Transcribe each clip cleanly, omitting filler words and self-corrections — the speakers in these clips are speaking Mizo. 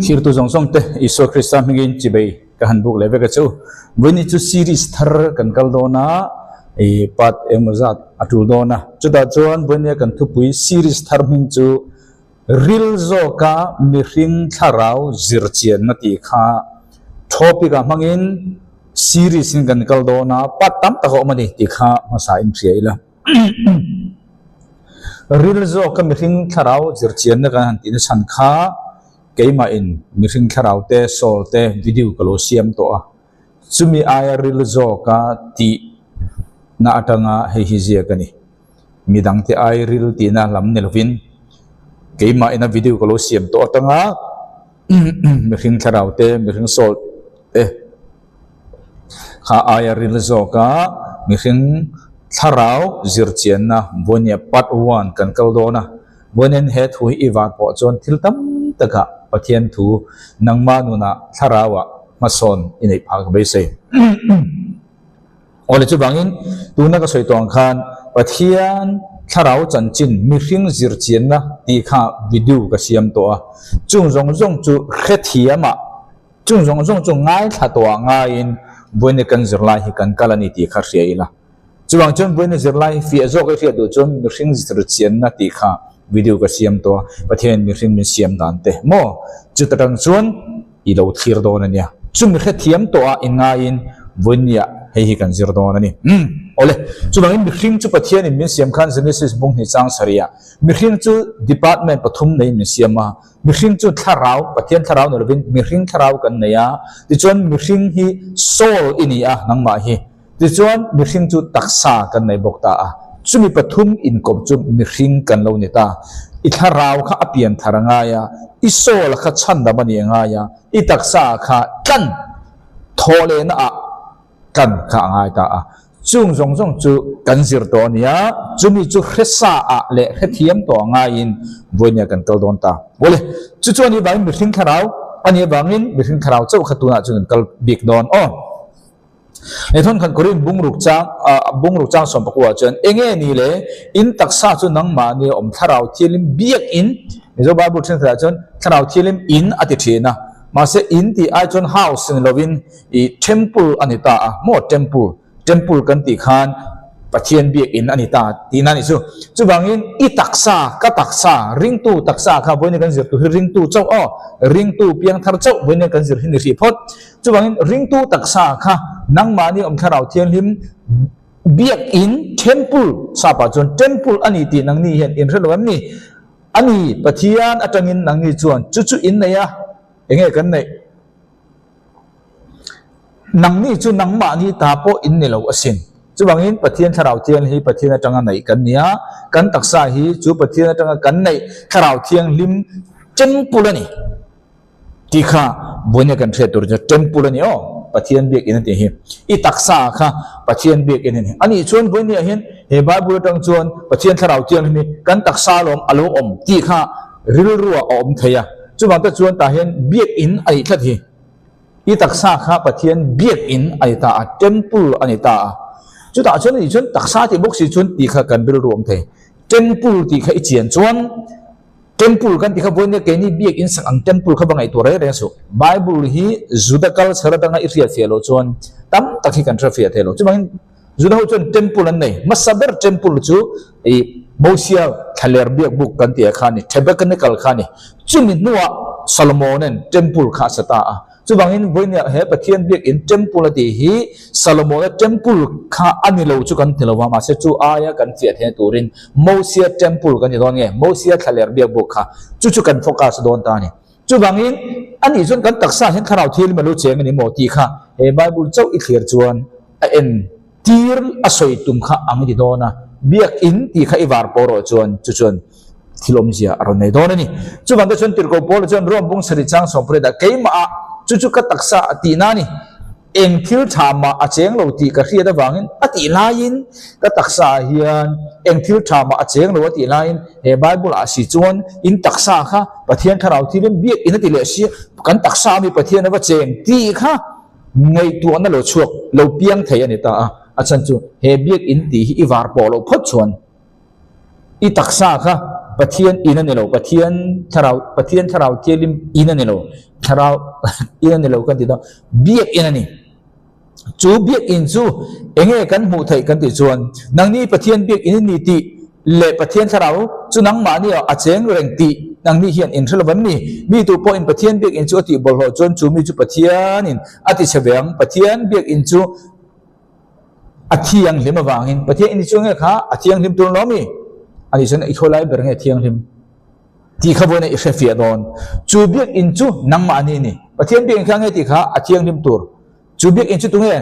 Thirtu zawng zawng te Isua Krista hmingin chibei ka han buk leh vek a chu. Vawiin chu series thar kan kal dawn a, ih part engemaw zat a tul dawn a. Chutah chuan vawiin kan thupui series thar hming chu Ril zawka mihring thlarau zirchianna tih kha topic ah hmangin series in kan kal dawn a, part tam tak a awm a ni tih kha hmasa in hria ila. Ril zawka mihring thlarau zirchianna kan han tihna chhan kha keimahin mihring thlarau te, soul te video ka lo siam tawh a, chumi aia ril zawka tihna atanga hei hi ziak a ni. Midangte ai ril tihna lam ni lovin keimahina video ka lo siam tawh atanga mihring thlarau te, mihring soul te, Kha aia ril zawka mihring thlarau zirchianna Buania Part One kan kal dawn a. Buanian he thu hi i van pawh chuan thil tam takah Pathian thu nangmah nunah thlarauah hmasawn i neih phah ka beisei. Awle chuvangin tuna ka sawi tawh ang khan Pathian thlarau chanchin mihring zirchianna tih kha video ka siam tawh a. Chung zawng zawng chu hrethiamah Chung zawng zawng chu ngaithla tawhah ngaiin Buaina kan zirlai hi kan kal a ni tih kha hria ila. Chuvang chuan Buaina zirlai hi fiah zawk i hriat duh chuan mihring zirchianna tih kha video ka siam tawh a, Pathianin mihring min siam dan te maw? Chuta tang chuan i lo thlir dawn a nia. Chumi hrethiam tawhah i ngaiin Buainiah hei hi kan zir dawn a ni. Umm. Awle. Chuvangin mihring chu Pathianin min siam khan Genesis bung hnih chang sarihah mihring chu department pathum neiin min siam a, Mihring chu thlarau, Pathian thlarau ni lovin mihring thlarau kan nei a, tichuan mihring hi soul i ni a, nangmah hi. Tichuan mihring chu taksa kan nei bawk ta a, chumi pathum inkawp chu mihring kan lo ni ta. I thlarau kha a pian thar a ngai a, i soul kha chhandam a nih a ngai a, i taksa kha tlan thawh lehna ah Kan kha a ngai ta a. Chung zawng zawng chu kan zir tawh a nia, chumi chu hresa ah leh hrethiam tawh a ngaiin vawinia kan kal dawn ta. Awle, chu chu a nih vangin mihring thlarau a nih avangin mihring thlarau chauh kha tunah chuan kan kal bik dawn aw. Lehthon khan Korin bungruk chang ah bungruk chang sawmpakua chuan enge ni le in taksa chu nangmahni a awm thlarau thialim biakin Mizo Bible thenkhatah chuan thlarau thialim in a ti thin a, mahse in tih ai chuan house ni lovin I temple a ni ta a maw temple temple kan tih khan Pathian biakinn a ni ta tihna a nih chu. Chuvangin i taksa ka taksa ringtu taksa kha vawiin kan zir tur hi ringtu chauh aw ringtu piangthar chauh vawiin kan zir hi ni hrih phawt. Chuvangin ringtu taksa kha nangmahni awm thlarau thianghlim biakinn temple sapa chuan temple a ni tih nangni hian in hre lo em ni? A ni Pathian atangin nangni chuan chu chu in nei a enge kan neih? Nangni chu nangmahni ta pawh in ni lo asin. Chuvangin Pathian Thlarau Thianghlim hi Pathian atanga neih kan ni a, kan taksa hi chu Pathian atanga kan neih Thlarau Thianghlim temple a ni tih kha buaina kan hriat tur chu temple a ni aw, Pathian biakinn a tih hi. I taksa kha Pathian biakinn a ni. Anih chuan buainiah hian he Bible atang chuan Pathian Thlarau Thianghlim hi kan taksa alawm a lo awm tih kha rilruah a awm thei a. Chuvang te chuan tah hian biakinn a nih tlat hi. I taksa kha Pathian biakinn a ni ta a, temple a ni ta a. Chutah chuan anih chuan taksa tih bawk si chuan tih kha kan rilru awm thei. Temple tih kha i chian chuan temple kan tih kha vawiin nia keini biakinn sak ang temple kha va ngaihtuah reng reng suh. Bible hi Juda culture atanga i hriatfiah loh chuan tam tak hi kan hrefiah thei lo. Chuvangin Juda ho chuan temple an nei. Hmasa ber temple chu ih Mosia thlaler biak buk kan tih ah kha a ni, Tabernacle kha a ni. Chumi hnuah Solomona'n temple kha a sa ta a. Chuvangin vawinia he Pathian biakin temple a tih hi Solomona temple kha a ni lo chu kan ti lo va, mahse chu aia kan fiah theihna turin Mosia temple kan ti dawn nge, Mosia thlaler biak buk kha chu chu kan focus dawn ta a ni. Chuvangin, ani chuan kan taksa hian thlarau thianghlim a lo cheng a ni maw tih kha he Bible chauh i thlir chuan a en tir a sawi tum kha ang i ti dawn a, biakinn tih kha i var pawh rawh chuan chu chuan thil awmzia a rawn nei dawn a ni. Chuvang te chuan Tirhkoh Paula chuan Rome bung sarih chang sawmpariat ah keimah ah chu chu ka taksa a tihna a ni. Eng thil tha mah a cheng lo tih ka hriat avangin a tih laiin ka taksa ah hian eng thil tha mah a cheng lo a tih laiin he Bible ah si chuan in taksa kha Pathian thlarau thilin biak in a ti leh si kan taksa ami Pathian a va cheng tih kha ngaihtuahna lo chhuak lo piang thei a ni ta a, a chhan chu he biak in tih hi i var pawh loh phawt chuan. I taksa kha Pathian in a ni lo, Pathian thlarau, Pathian thlarau thianghlim in a ni lo, thlarau in a ni lo kan ti dawn, biakinn a ni. Chu biakinn chu enge kan hmuh theih kan tih chuan nangni Pathian biakinn in ni tih leh Pathian thlarau chu nangmahni ah a cheng reng tih nangni hian in hre lo an ni. Mi tu pawhin Pathian biakinn chu a tih bawlhhlawh chuan chu mi chu Pathianin a ti chhe ve ang. Pathian biakinn chu a thianghlim avangin Pathian in chu nge kha a thianghlim tur lo mi? Ani chuan i khawlai ber nge thianghlim? Tih kha vawiin i hrefiah dawn. Chu biakinn chu nangmahni ni. Pathian biakinn kha nge tih kha a thianghlim tur. Chu biakinn chu tunge?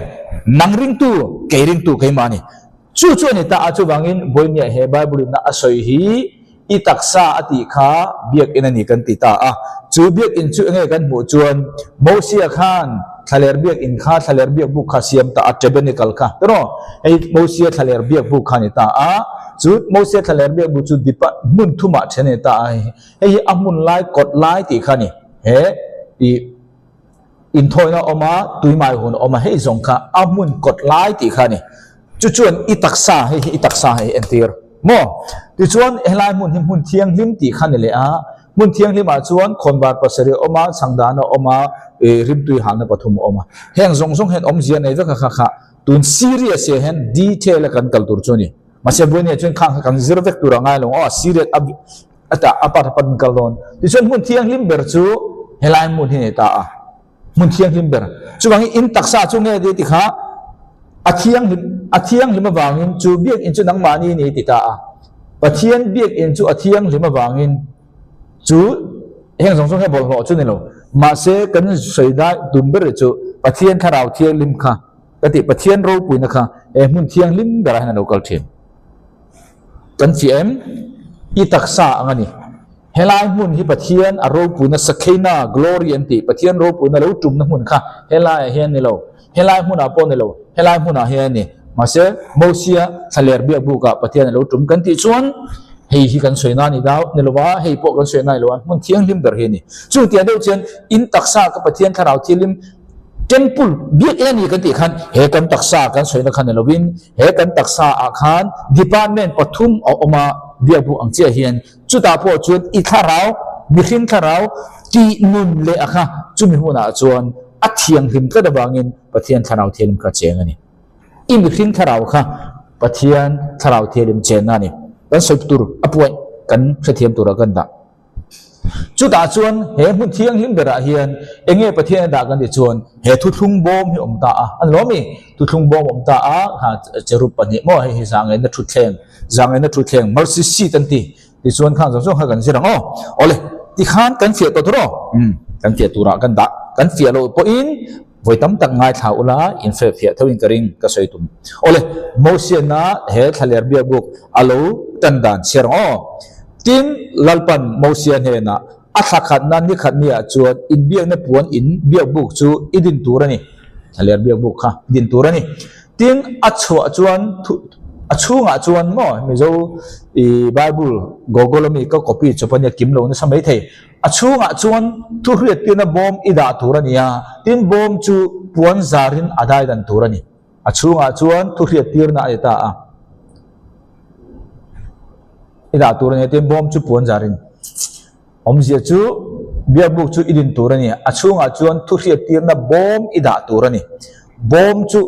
Nang ringtu, kei ringtu keimah ni. Chu chu a ni ta a, chuvangin vawinia he Bible in a sawi hi i taksa a tih kha biakinn a ni kan ti ta a. Chu biakinn chu enge kan hmuh chuan Mosia khan thlaler biakinn kha thlaler biakbuk kha siam ta a, tabernacle kha tiraw? Hei Mosia thlaler biakbuk kha a ni ta a. Chu Mosia thlaler biakbuk chu dipa hmun thumah then a ni ta a, hei hi a hmun lai kawt lai tih kha a ni. He i Inthawina a awm a, tuimai hun a awm a, hei zawng kha a hmun kawt lai tih kha a ni. Chu chuan i taksa, hei hi i taksa hei entir maw? Tichuan helai hmun hi hmun thianghlim tih kha a ni leh a, hmun thianghlimah chuan khawnvar pasarih a awm a, chhangdan a awm a, ih rimtui halna pathum a awm a. Heng zawng zawng hian awmzia nei vek a kha kha tun serious ah hian detail a kan kal tur chu a ni. Mahse Buaini ah chuan khang kha kan zir vek tur a ngai lo aw, serious a A tah a part a part in kal dawn. Tichuan hmun thianghlim ber chu helai hmun hi nei ta a. Hmun thianghlim ber. Chuvangin in taksa chu nge ti ti kha a thianghlim a thianghlim avangin chu biakinn chu nangmahni ni ti ta a. Pathian biakinn chu a thianghlim avangin chu heng zawng zawng hi a bawlhhlawh chu ni lo. Mahse kan sawi dai tum ber chu Pathian thlarau thianghlim kha ka tih Pathian ropuina kha he hmun thianghlim berah hian a lo kal thin. Kan fiah em? I taksa ang a ni. Helai hmun hi Pathian a ropuina Shekinah glory an tih, Pathian ropuina lo tumna hmun kha helaiah hian ni lo, helai hmunah pawh ni lo, helai hmunah hian a ni. Mahse, Mosia thlaler biak bukah Pathian a lo tum kan tih chuan hei hi kan sawi na ni dau ni lo va, hei pawh kan sawi na ni lo a, hmun thianghlim ber hi a ni. Chutiang deuh chuan in taksa ka Pathian thlarau thianghlim Temple biakinn a ni kan tih khan he kan taksa kan sawina khan ni lovin he kan taksa ah khan department pathum a awm a biakbuk ang chiah hian chutah pawh chuan i thlarau mihring thlarau tih nun leh a kha chumi hunah chuan a thianghlim tlat avangin Pathian thlarau thianghlim kha cheng a ni. I mihring thlarau kha Pathian thlarau thianghlim chenna a ni. Kan sawi tur a puaih kan hrethiam turah kan dah. Chutah chuan he hmun thianghlim berah hian eng nge Pathian a dah kan tih chuan he thuthlung bawm hi awm ta a, an lawm i thuthlung bawm awm ta a, ha cherub pahnih maw hei hi zangaihna thutthleng, zangaihna thutthleng mercy seat an ti, tichuan khang zawng zawng kha kan zir ang aw. Awle, tikhan kan fiah tawh tur aw, umm kan fiah turah kan dah, kan fiah loh pawhin Vawi tam tak ngaithla ula in hrilhfiah tho in ka ring ka sawi tum. Awle, Mosiana he thlaler biakbuk a lo tan dan chhiar ang aw. Tin, Lalpan Mosia hnenah a thla khatna ni khat niah chuan inbiakna puan in biakbuk chu i din tur a ni. Thlaler biakbuk kha i din tur a ni. Tin, a chhuah chuan a chhungah chuan maw Mizo i Bible Google ami ka copy chawp a nia kim lo nasa maithei. A chhungah chuan thuhriattirna bawm i dah tur a ni a, tin bawm chu puan zarin a daidan tur a ni. A chhungah chuan thuhriattirna a ni ta a, i dah tur a ni a, tin bawm chu puan zarin. Awmzia chu biakbuk chu i din tur a ni, a chhungah chuan thuhriattirna bawm i dah tur a ni. Bawm chu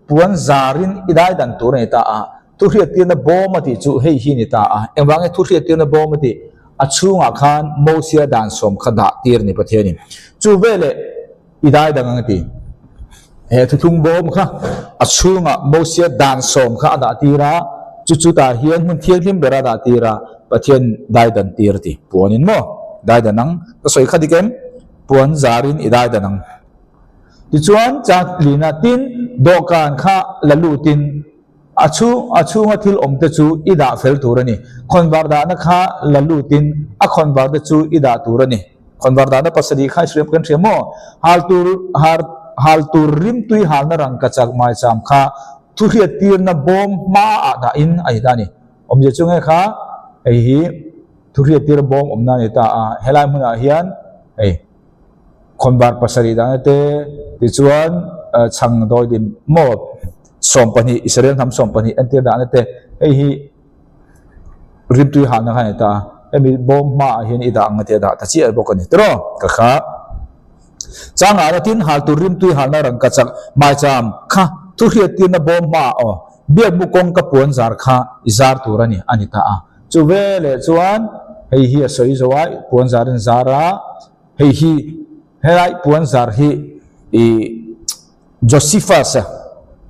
puan zarin i daidan tur a ni ta a, Thuhriattirna bawm a tih chu hei hi ni ta a, engvang nge thuhriattirna bawm a tih? A chhungah khan Mosia dan sawm kha dah tir ni Pathianin. Chu veleh i dai dang ang a ti. He thuthlung bawm kha a chhungah Mosia dan sawm kha a dah tir a, chu chu tah hian hmun thianghlim bera a dah tir a, Pathian dai dan tir a ti. Puanin maw dai dan ang? Ka sawi kha dik em? Puan zarin i dai dan ang. Tichuan Chaklina tin dawhkan kha la lutin A chhung a chhunga thil awm te chu i dah fel tur a ni. Khawnvar dahna kha la lutin a khawnvar te chu i dah tur a ni. Khawnvar dahna pasarih kha i hria kan hria maw? Hal tur har hal tur rimtui halna rangkachak maicham kha thuhriattirna bawm hmaah dahin a ni ta a ni. Awmzia chu nge kha hei hi thuhriattir bawm awmna a ni ta a, helai hmunah hian hei. Khawnvar pasarih dang te tichuan chhang dawidim maw 12 Israel hnam 12 entir dahna te hei hi Rimtui hahna kha a ni ta a, hemi bawm hmaah hian i dah ang a ti a dah ta chiah bawk a ni tiraw ka kha. Changah la tin hal tur rimtui halna rangka chak maicham kha thu hriattirna bawm hmaah aw biakbu kawng ka puan zar kha i zar tur a ni a ni ta a. Chu veleh chuan hei hi a sawi zo a, puan zar in zar a, hei hi helai puan zar hi i Josephus-a,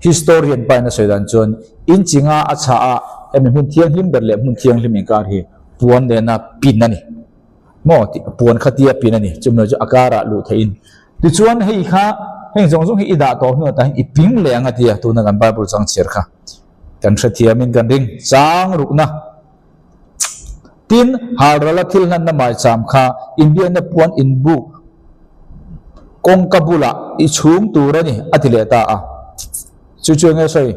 historian pain a sawi dan chuan inchhinga a chhah a, hemi hmun thianghlim ber leh hmun thianghlim inkar hi puan nena pin a ni. Maw tih puan kha tia pin a ni. Chumi chu a karah luh theihin. Tichuan hei kha heng zawng zawng hi i dah tawh hnuah tah hian i ping leh ang a tia tuna kan Bible chang chhiar kha kan hrethiamin kan ring chang rukna. Tin, halrala thil hlanna maicham kha inbiakna puan inbuk kawngka bulah i chhung tur a ni, a ti leh ta a. Chu chu enge sawi?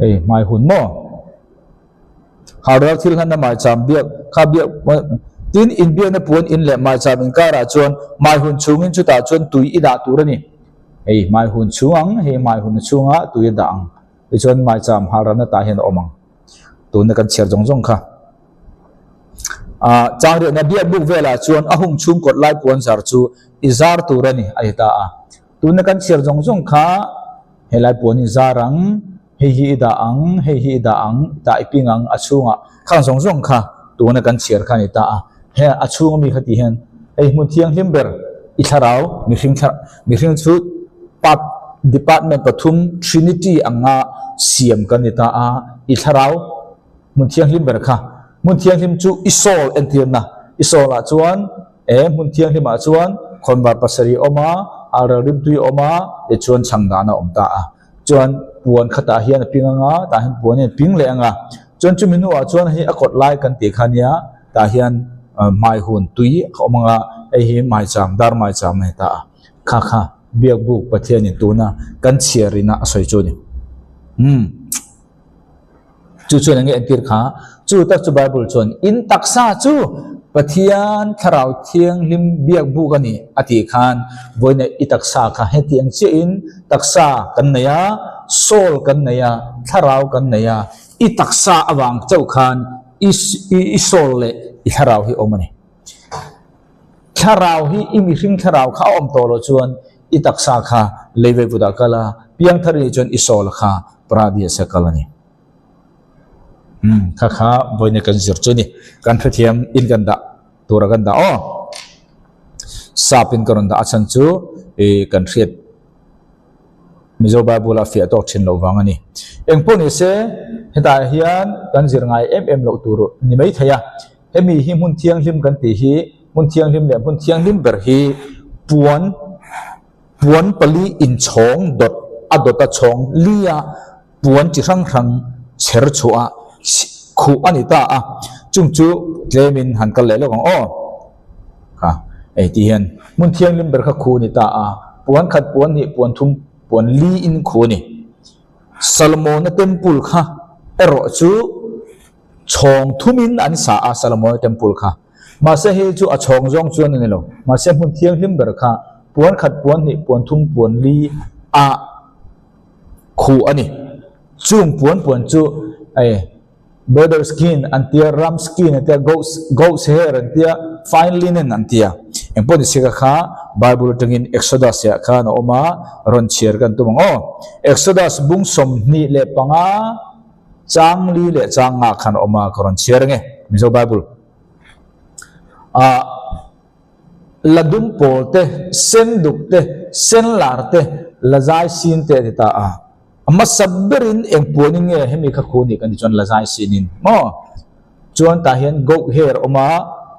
Hei, hmai hun maw? Halral thil hlanna maicham biak kha biak Tin, inbiakna puan in leh maicham inkarah chuan hmai hun chhungin chutah chuan tui i dah tur a ni. Hei, hmai hun chhung ang, hei hmai hun chhunga tui a dah ang. Tichuan maicham halralna tah hian a awm ang. Tuna kan chhiar zawng zawng kha. Ah, Changriahna biak buk velah chuan a hung chhung kawt lai puan zar chu i zar tur a ni, a ti ta a. Tuna kan chhiar zawng zawng kha helai puan i zar ang, hei hi i dah ang, hei hi i dah ang, tah i ping ang a chhungah khang zawng zawng kha tuna kan chhiar kha a ni ta a. He a chhung ami kha tih hian hei hmun thianghlim ber i thlarau mihring thla mihring chu part department pathum trinity anga siam kan ni ta a i thlarau hmun thianghlim ber kha hmun thianghlim chu i soul entirna i soul ah chuan e hmun thianghlim ah chuan khawnvar pasarih a awm a alral rimtui a awm a tichuan chhang dan a awm ta a. Chuan puan kha tah hian a ping anga tah hian puan hian a ping leh anga chuan chumi hnuah chuan hei a kawt lai kan tih kha nia tah hian hmai hun tui a awm anga hei hi maicham dar maicham a ni ta a kha kha biak buk Pathianin tuna kan chhiar ina a sawi chu a ni umm. Chu chuan enge entir kha? Chu tak chu Bible chuan in taksa chu Pathian Thlarau Thianghlim biak buk a ni a tih khan vawiin i taksa kha hetiang chiahin taksa kan nei a, soul kan nei a, thlarau kan nei a, i taksa avang chauh khan i i soul leh i thlarau hi awm a ni. Thlarau hi i mihring thlarau kha a awm tawh loh chuan i taksa kha leivei vutah kal a, piangthar i nih chuan i soul kha Paradias a kal a ni. Umm kha kha vawiin kan zir chu ni. Kan hrethiam in kan dah tura kan dah aw. Sap in ka rawn dah a chhan chu ih kan hriat Mizo Bible a fiah tawk thin loh vang a ni. Eng pawh ni se hetah hian kan zir ngai em em loh tur ni mai thei a. Hemi hi hmun thianghlim kan tih hi hmun thianghlim leh hmun thianghlim ber hi puan Puan pali inchhawng dawt a dawta chhawng lia puan chi hrang hrang chher chhuah khuh a ni ta a, chung chu tlemin han kal leh lawk ang aw. Kha hei ti hian hmun thianghlim ber kha khuh a ni ta a, puan khat puan hnih puan thum puan li in khuh a ni. Salmona temple kha erawh chu chhawng thumin an sa a Salmona temple kha. Mahse hei chu a chhawng zawng chuan a ni lo. Mahse hmun thianghlim ber kha puan khat, puan hnih, puan thum, puan li a khuh a ni. Chung puan puan chu eh birder skin an tia, ram skin an tia, goat goat's hair an tia, fine linen an tia. Engpawh ni sika kha Bible atangin Exodus ah khan a awm a, rawn chhiar kan tum ang aw. Exodus bung 25 chang li leh chang nga khan a awm a, ka rawn chhiar ange Mizo Bible. Ah la dum pawl te, sen duk te, sen lar te, la zai sin te a ti ta a. A hmasa berin eng puanin nge hemi kha khu nih kan ti chuan la zai sinin maw? Chuan tah hian goat hair a awm a,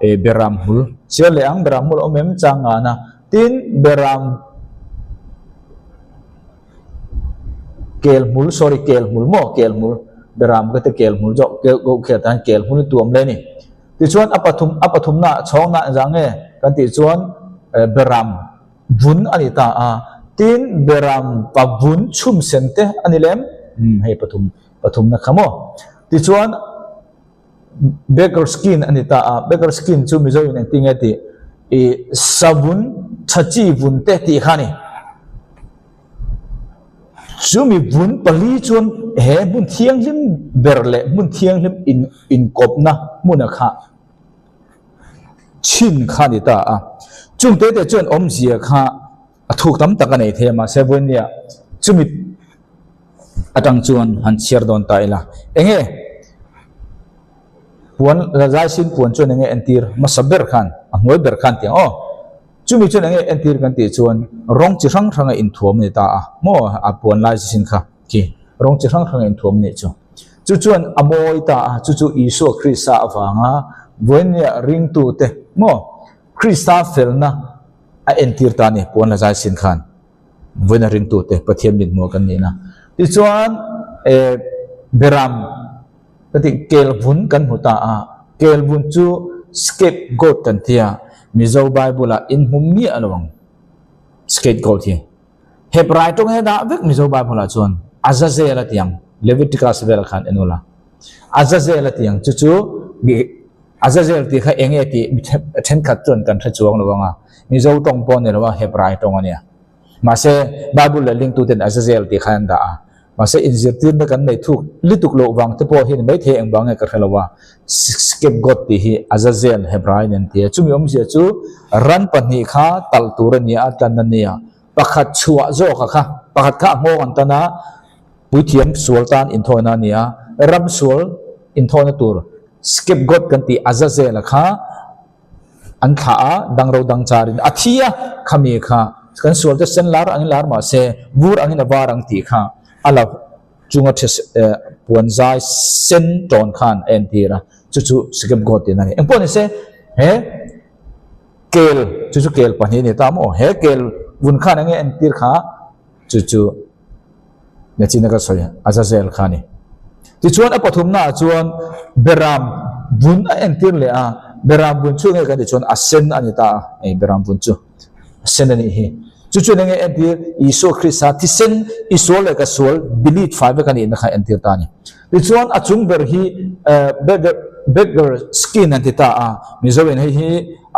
eh beram hmul chiar leh ang beram hmul a awm em chang ngana tin beram kel hmul sorry kel hmul maw kel hmul beram ka te kel hmul zawk kel goat hair tah hian kel hmul i tuam le a ni. Tichuan a pathum a pathumna chhawngna engzah nge kan tih chuan eh beram vun a ni ta a, tin beram pa vun chhum sen te a ni lem umm hei pathum pathumna kha maw. Tichuan baker skin a ni ta a, baker skin chu Mizo in engtin nge tih ih savun tha chi vun te tih kha a ni. Chumi vun pali chuan he hmun thianghlim ber leh hmun thianghlim in inkawpna hmuna kha chhin kha a ni ta a. Chung te te chuan awmzia kha a thuk tam tak a nei thei a, mahse vawinia chumi atang chuan han chhiar dawn ta ila. Enge puan zaisin puan chuan enge entir hmasa ber khan a hnuai ber khan tiang aw. Chumi chuan enge entir kan tih chuan rawng chi hrang hranga inthuam a ni ta a, maw a puan lai chi sin kha khi rawng chi hrang hranga inthuam a nih chu. Chu chuan a mawi ta a, chu chu Isua Krista avanga vawinia ringtute maw Krista felna a entir ta a ni puan la zai sin khan vawiina ringtute Pathian mithmuh kan nihna. Tichuan eh Beram Ka tih kel vun kan hmu ta a, kel vun chu scapegoat kan ti a, Mizo Bible ah in hmu miah lo ang scapegoat hi. Hebrai tawng hi a dah vek Mizo Bible ah chuan Azazel a ti ang, Leviticus vel khan en ula. Azazel a ti ang chu chu Azazel tih kha eng nge tih mi thenkhat chuan kan hre chuang lo ang a, Mizo tawng pawh a ni lo a, Hebrai tawng a nia. Mahse Bible leh lingtuten Azazel tih khan an dah a. Mahse inzirtirna kan nei thuk lutuk loh vang te pawh hi ni maithei eng vang nge ka hre lo a, scapegoat tih hi Azazel Hebrai nen ti a, chumi awmzia chu ran pahnih kha talh tur a ni a, tlan a ni a, pakhat chhuah zawk a kha, pakhat kha a nghawng an tan a, puithiam sual tan inthawina a ni a, ram sual inthawina tur scapegoat kan tih Azazel-a kha An thlah a, dangro dang charin a thi a, khami kha kan sual te sen lar angin lar mah se vur angin a var ang tih kha a la chunga puan zai sen tawn khan a entir a, chu chu scapegoat tihna a ni. Engpawh ni se he kel chu chu kel pahnih a ni ta maw? He kel vun khan enge entir kha chu chu Nachina ka sawi Azazel kha a ni. Tichuan a pathumnaah chuan Beram vun a entir leh a, Beram vun chu enge kan tih chuan a sen a ni ta a, hei Beram vun chu a sen a nih hi. Chu chuan enge entir Isua Krista thisen i sual leh ka sual delete fai vek a nihna kha entir ta a ni. Tichuan a chung ber hi beggar beggar skin an ti ta a, Mizoin hei hi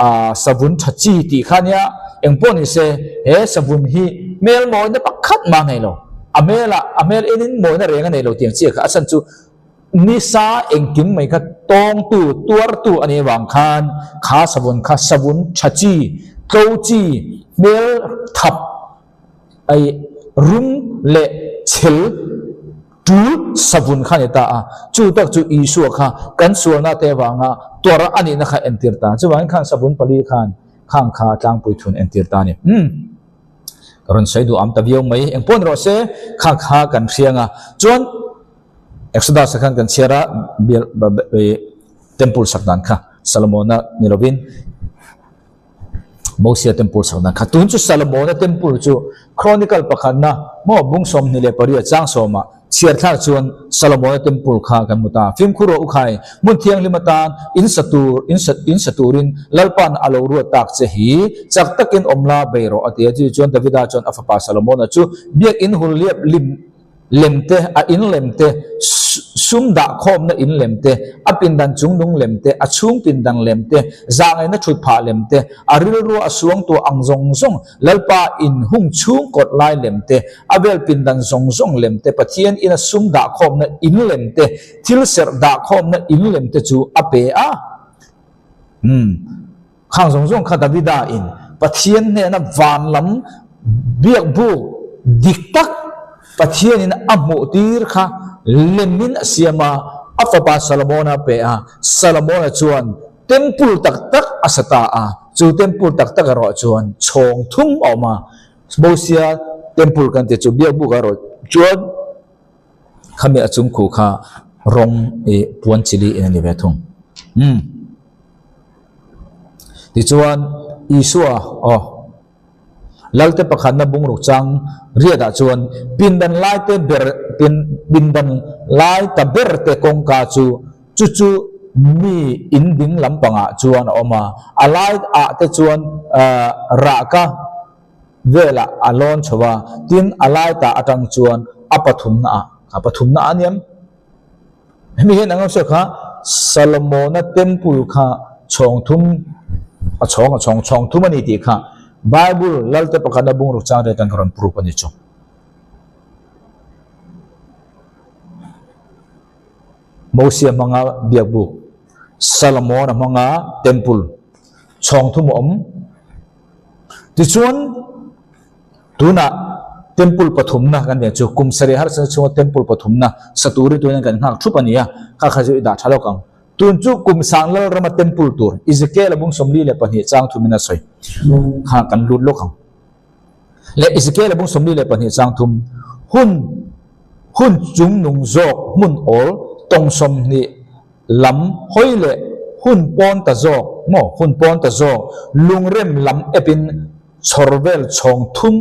a savun tha chi tih kha nia, engpawh ni se he savun hi hmel mawina pakhat mah a nei lo, a hmelah a hmel enin mawina reng a nei lo tiang chiah kha a chhan chu nisa engkim mai kha tawngtu tuartu a nih avang khan kha savun kha savun tha chi tlo chi hmel thap Ai rum leh chhel tul savun kha a ni ta a, chu tak chu Isua kha kan sualna te avanga tuar a nihna kha entir ta. Chuvangin khan savun pali khan khang kha tlangpui thun entir ta a ni. Umm ka rawn sawi duh am ta viau mai. Engpawh ni rawh se, kha kha kan hriang a. Chuan Exodus ah khan kan chhiar a, Temple sak dan kha Solomona ni lovin, Mosia temple sakna kha tun chu Salomona temple chu Chronicle pakhatna maw bung 28 chang sawma chhiar thlak chuan Salomona temple kha kan hmu ta. Fimkhur rawh u khai, hmun thianghlim atan in sa tur in sa in sa turin Lalpa'n a lo ruat tak che hi chak takin awm la bei rawh a ti a. Chu chuan Davida chuan a fapa Salomona chu biakinn hul liap lim lem te, a in lem te, sum dah khawmna in lem te, a pindan chungnung lem te, a chhung pindan lem te, zahngaihna thut phah lem te, a rilrua a suangtuah ang zawng zawng, Lalpa in hung chhung kawt lai lem te, a vel pindan zawng zawng lem te, Pathian ina sum dah khawmna in lem te, thil serh dah khawmna in lem te chu a pe a. Umm. Khang zawng zawng kha Davida in Pathian hnena van lam biakbuk dik tak Pathian in a hmuh tir kha lem in a siam a, a fapa Solomona a pe a, Solomona chuan temple tak tak a sa ta a, chu temple tak tak erawh chuan chhawng thum a awm a, Mosia temple kan tih chu biakbuk erawh chuan Khami a chung khu kha rawng i puan chili in a ni ve thung. Umm. Tichuan Isua aw Lalte pakhatna bungruk chang riatah chuan pindan lai te ber pin pindan lai ta ber te kawngka chu chu chu mi in ding lampangah chuan a awm a, a lai ah te chuan rahka velah a lawn chho a, tin a lai ta atang chuan a pathumna ah, a pathumna ah aniam. Hemi hian ang awmse kha Solomona temple kha chhawng thum a chhawng a chhawng chhawng thum a ni tih kha Bible Lalte pakhatna bungruk chang te atang ka rawn proof a ni chu. Mosia hmanga biakbuk, Solomon-a hmanga temple chhawng thum a awm. Tichuan, tunah temple pathumna kan nia chu kum sarih harsatna chhunga temple pathumna sa turin tunin kan nghak thup a ni a, kha kha chu i dah tha lawk ang. Tun chu kum sang Lalrama temple tur Ezekiel-a bung 42 chang thumin a sawi kha kan lut lawk ang. Leh Ezekiel-a bung 42 chang thum hun hun chung nung zawk hmun awl tawng 20 lam hawi leh hun pawn ta zawk maw hun pawn ta zawk lungrem lam epin chhawr vel chhawng thum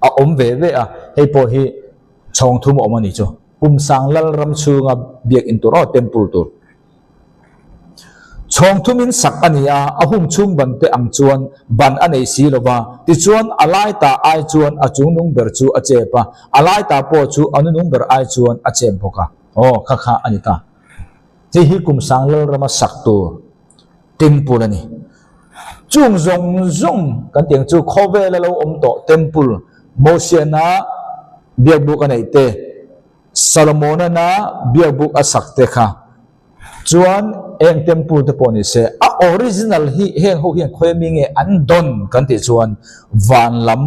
a awm ve ve a, hei pawh hi chhawng thum a awm a ni chu. Kum sang Lalram chhunga biakinn tur aw temple tur. Chhawng thumin sak a ni a, a hung chhung ban te ang chuan ban a nei si lo va, tichuan a lai ta ai chuan a chungnung ber chu a chep a, a lai ta pawh chu a nunung ber ai chuan a chep bawk a. Aw, kha kha a ni ta. Hei hi kum sang Lalrama sak tur temple a ni. Chung zawng zawng kan tih ang chu khawvela lo awm tawh temple Mosiana biakbuk a neih te, Solomon-ana biakbuk a sak te kha chuan eng temple te pawh ni se, a original hi heng ho hian khawi ami nge an dawn kan tih chuan van lam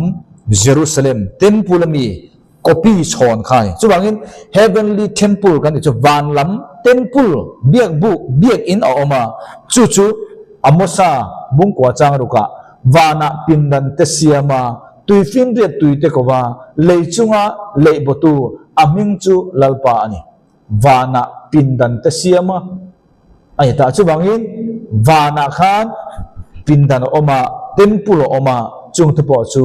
Jerusalem temple ami copy chhawn kha a ni. Chuvangin heavenly temple kan tih chu van lam temple biakbuk biakin a awm a, chu chu Amosa bungkua chang rukah vanah pindan te siam a, Tuifinriat tuite kova lei chunga leih bawtu a hming chu Lalpa a ni. Vanah pindan te siam a a ni ta. Chuvangin vanah khan pindan a awm a, temple a awm a, chungte pawh chu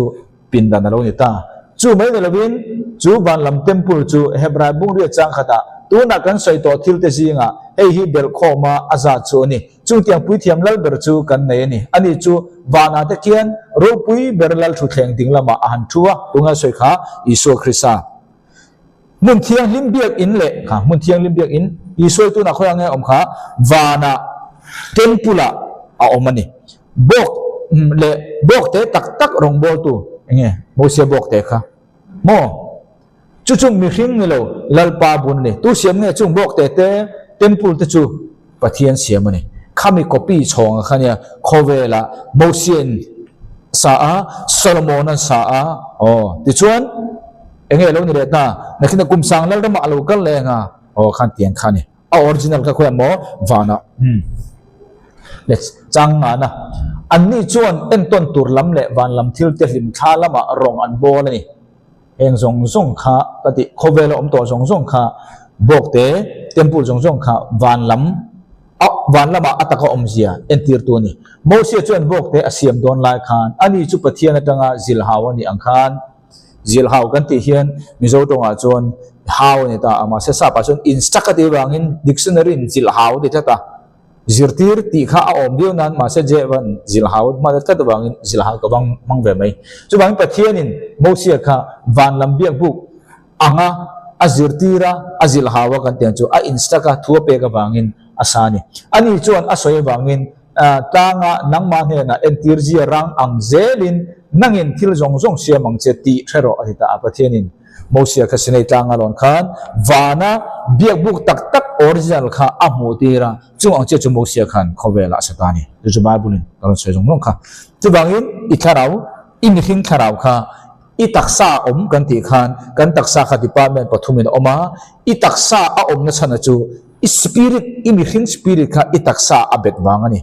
pindan a lo ni ta. Chu mai ni lovin chu van lam temple chu Hebrai bungriat chang khatah tunah kan sawi tawh thilte zingah hei hi belhkhawma a zat chu a ni. Chutiang puithiam lal ber chu kan nei a ni. Ani chu vanah te khian ropui ber lal thutthleng ding lamah a han thu a, tunga sawi kha Isua Krista. Hmun thianghlim biakinn leh kha hmun thianghlim biakinn Isua hi tunah khawiah nge a awm kha vanah temple ah a awm a ni. Bawk leh bawk te tak tak rawngbawltu eng nge Mosia bawk te kha maw? Chu chu mihring ni lo, Lalpa bun a ni. Tu siam nge chung bawk te te temple te chu Pathian siam a ni. Khami copy chhawng a kha nia khawvela Mosia'n sa a, Solomona'n sa a, aw tichuan enge lo ni leh ta, nakin a kum sang Lalramah a lo kal leh anga, aw khan tiang kha a ni. A original kha khawiah maw vanah umm le chang ngana. Anni chuan entawn tur lam leh van lam thil te hlim thla lamah rawng an bawl a ni. Heng zawng zawng kha ka tih khawvela awm tawh zawng zawng kha bawkte temple zawng zawng kha van lam a van lamah a taka awmzia entirtu a ni. Mosia chuan bawkte a siam dawn lai khan ani chu Pathian atanga zilhau a nih ang khan zilhau kan tih hian Mizo tawngah chuan hau a ni ta a mahse sap ah chuan instruct a tih avangin dictionary in zilhau a ti tlat a. Zirtir tih kha a awm viau nan mahse Jehova'n zilhau hman a tlat avangin zilhau ka vang hmang ve mai. Chuvangin Pathianin Mosia kha van lam biakbuk anga a zirtir a, a zilhau a kan tih ang chu a instruct a, thu a pek avangin a sa a ni. Ani chuan a sawi avangin tlanga nangmah hnenah entir zia rang ang zelin nangin thil zawng zawng siam ang che tih hre rawh a ti ta a Pathianin. Mosia kha Sinai tlanga lawn khan vana biakbuk tak tak original kha a hmuh tir a, chung ang chiah chu Mosia khan khawvelah a sa ta a ni. Chu chu Bible-in ka rawn sawi zawng zawng kha. Chuvangin i thlarau, i mihring thlarau kha i taksa a awm kan tih khan kan taksa kha department pathumin a awm a, i taksa a awmna chhana chu i spirit, i mihring spirit kha i taksa a bet vang a ni.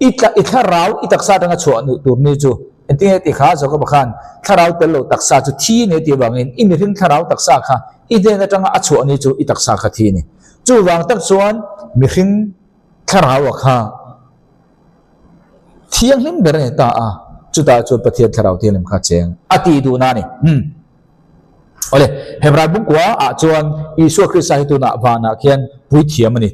I i thlarau i taksa atanga chhuah tur ni chu Engtin nge tih kha Jakob-a khan thlarau tel lo taksa chu thi a ni a tih avangin i mihring thlarau taksa kha i hnen atanga a chhuah ni chu i taksa kha thi a ni. Chuvang tak chuan mihring thlarau-a kha thianghlim ber a ni ta a, chutah chuan Pathian thlarau thianghlim kha cheng a tih duhna a ni. Umm. Awle, Hebrai bukua ah chuan Isua Krista hi tunah vanah khian puithiam a ni.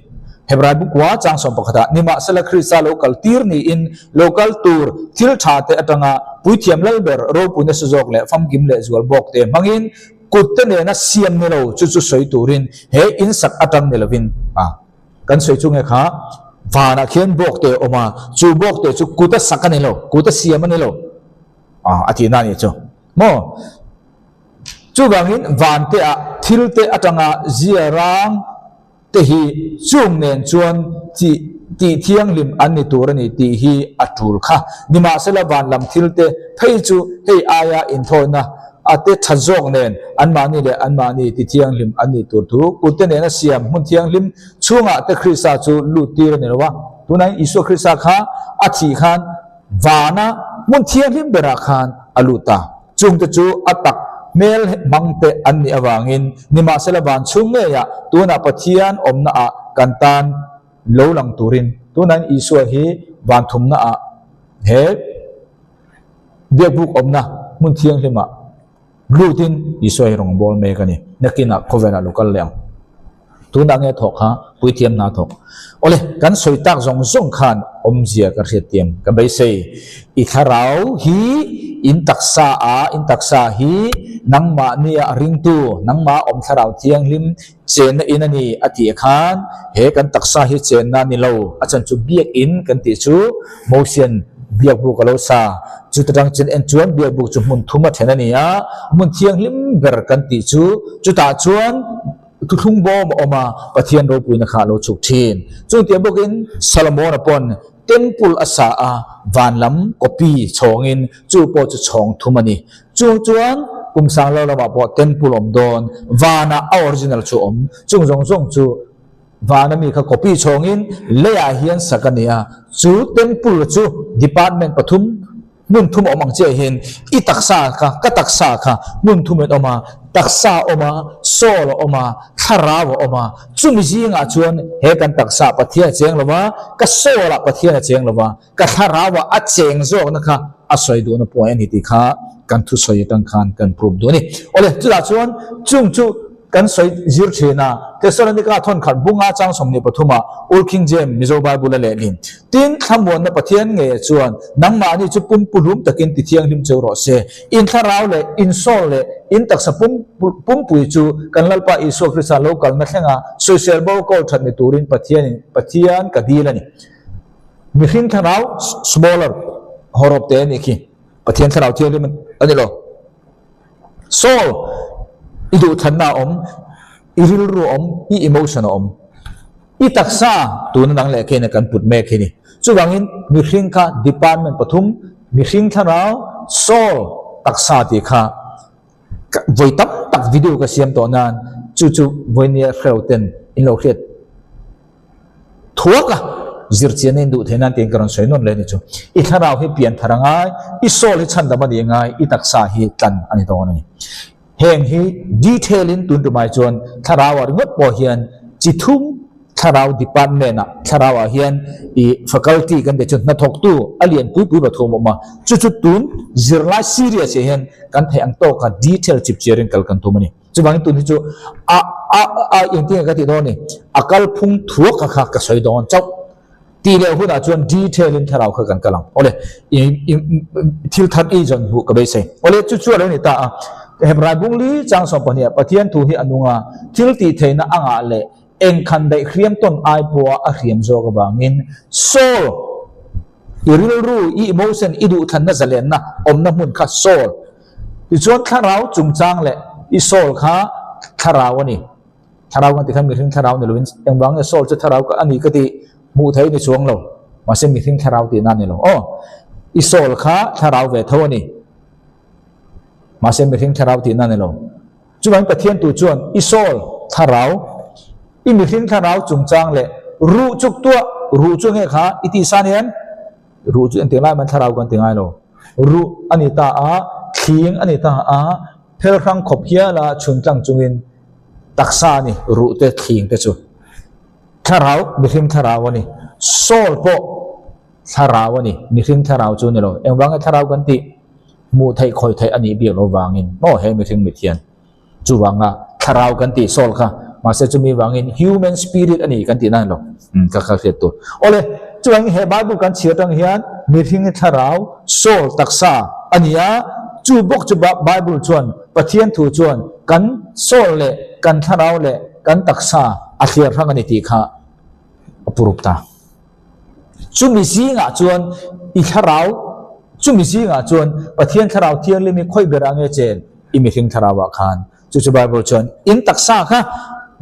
Hebrai bukua chang sawm pakhatah nimahsela Krista lo kal tir niin lo kal tur thil tha te atanga puithiam lal ber ropui nasa zawk leh famkim leh zual bawk te hmangin kut te nena siam ni lo chu chu sawi turin he insak atang ni lovin a kan sawi chu nge kha vanah khian bawk te a awm a, chu bawk te chu kut a sak a ni lo, kut a siam a ni lo a tihna a nih chu. Maw? Chuvangin vante ah thil te atanga zia rang te hi chung nen chuan tih tih thianghlim an ni tur a ni tih hi a tul kha. Nimahsela van lam thil te phei chu hei aia inthawina a te that zawk nen anmahni leh anmahni ti thianghlim an nih tur thu kut te nena siam hmun thianghlim chhungah te Krista chu lut tir a ni lo a. Tunah hian Isua Krista kha a thih khan vana hmun thianghlim berah khan a lut ta. Chungte chu a tak hmel hmang te an nih avangin nimahsela van chhung ngeiah tunah Pathian awmnaah kan tan lo lang turin tunah Isua hi van thumnaah he biakbuk awmna hmun thianghlimah lutin Isua hi rawn bawl mek a ni. Nakinah khawvelah lo kal leh ang. Tunah nge thawk kha puithiam hna thawk. Awle, kan sawi tak zawng zawng khan awmzia ka hriattiam ka beisei. I thlarau hi in taksa a, in taksa hi nangmah nia ringtu, nangmah awm thlarau thianghlim chenna in a ni a tih khan he kan taksa hi chenna a ni lo. A chan chu biakinn kan tih chu Mosian biakbuk a lo sa. Chuta tang chen en chuan biakbuk chu hmun thum a then a ni a, hmun thianghlim ber kan tih chu chutah chuan Thuthlung bawm a awm a, Pathian ropuina kha a lo chhuk thin. Chungtiang bawkin Solomon-a pawn temple a sa a, van lam copy chhawngin chu pawh chu chhawng thum a ni. Chung chuan kum sang lo lamah pawh temple awm dawn, vanah a original chu awm. Chung zawng zawng chu vana mi kha copy chhawngin leiah hian sak a ni a, chu temple chu department pathum Hmun thum a awm ang chiah hian i taksa kha, ka taksa kha hmun thum in awm a, taksa a awm a, soul a awm a, thlarau a awm a, chumi zingah chuan he kan taksa ah Pathian a cheng lo va, ka soul ah Pathian a cheng lo va, ka thlarau ah a cheng zawkna kha a sawi duhna pawh a ni tih kha kan thusawi atang khan kan prove duh a ni. Awle, chutah chuan chung chu Kan sawi zir thin a, Thessalonika thawn khat bunga chang 23 ah Old King James Mizo Bible a lehlin. Tin, thlamuanna Pathian ngeiah chuan nangmahni chu pum puhlum takin ti thianghlim cheu rawh se. In thlarau leh in soul leh in taksa pum pumpui chu kan Lalpa Isua Krista lo kalna thlenga sawisel bo kawl that ni turin Pathianin Pathian ka dil a ni. Mihring thlarau smaller hawrawp te a nih khi. Pathian thlarau thianghlim a ni lo. Soul, i duhthlanna a awm, i rilru a awm, i emotion a awm. I taksa tuna nang leh kheina kan put mek hi ni. Chuvangin mihring kha department pathum, mihring thlarau, soul, taksa tih kha vawi tam tak video ka siam tawh nan chu chu vawinia hreu ten in lo hriat Thuak a, zirchian in duh theih nan tiin ka rawn sawi nawn leh a ni chu. I thlarau hi pian thar a ngai, i soul hi chhandam a nih ngai, i taksa hi tlan a ni dawn a ni. Heng hi detail in tun tumai chuan thlarau ah ringawt pawh hian chi thum thlarau department ah thlarau ah hian i faculty kan tih chu hnathawktu a lian pui pui pathum a awm a, chu chu tun zirlai serious ah hian kan theih ang tawka detail chipchiar in kal kan tum a ni. Chuvangin tun hi chu a a a engtin nge ka tih dawn ni, a kalphung thuak kha kha ka sawi dawn chauh. Tih leh hunah chuan detail in thlarau kha kan kal ang. Awle, i i thil thar i zawn hmuh ka beisei. Awle, chu chu a lo ni ta a. Hebrai bungli chang 12 ah Pathian thu hi a nung a, thil tih theihna a ngah leh engkhan daih hriam tawn ai pawha a hriam zawk avangin Saul i rilru, i emotion, i duhthlanna zalenna awmna hmun kha Saul Tichuan thlarau chungchang leh i soul kha thlarau a ni. Thlarau kan tih khan mihring thlarau ni lovin engvang nge soul chu thlarau a ni ka tih hmuh theih ni chuang lo. Mahse mihring thlarau tihna a ni lo. Aw, i soul kha thlarau ve tho a ni. Mahse mihring thlarau tihna a ni lo. Chuvangin Pathian tu chuan i soul thlarau, i mihring thlarau chungchang leh ruh chuk tuah, ruh chu nge kha i tihsan hian Ruh chu engtik lai man thlarau kan ti ngai lo. Ruh a ni ta a, thling a ni ta a, phel hrang khawp hial a chhun tlang chungin taksa a ni, ruh te thling te chu. Thlarau, mihring thlarau a ni. Soul pawh thlarau a ni, mihring thlarau chu a ni lo. Engvang nge thlarau kan tih? Hmuh theih, khawih theih a nih bik lo vangin maw he mihring mit hian. Chuvanga thlarau kan tih soul kha mahse chumi vangin human spirit a ni kan tih nan lo ka kha hriat tur. Awle, chuvangin he Bible kan chhiar tang hian mihring hi thlarau, soul, taksa a ni a, chu bawk chu Bible chuan Pathian thu chuan kan soul leh kan thlarau leh kan taksa a thliar hrang a ni tih kha a purup ta. Chumi zingah chuan i thlarau, chumi zingah chuan Pathian thlarau thianghlim hi khawi berah nge chen? I mihring thlarauah khan. Chu chu Bible chuan in taksa kha.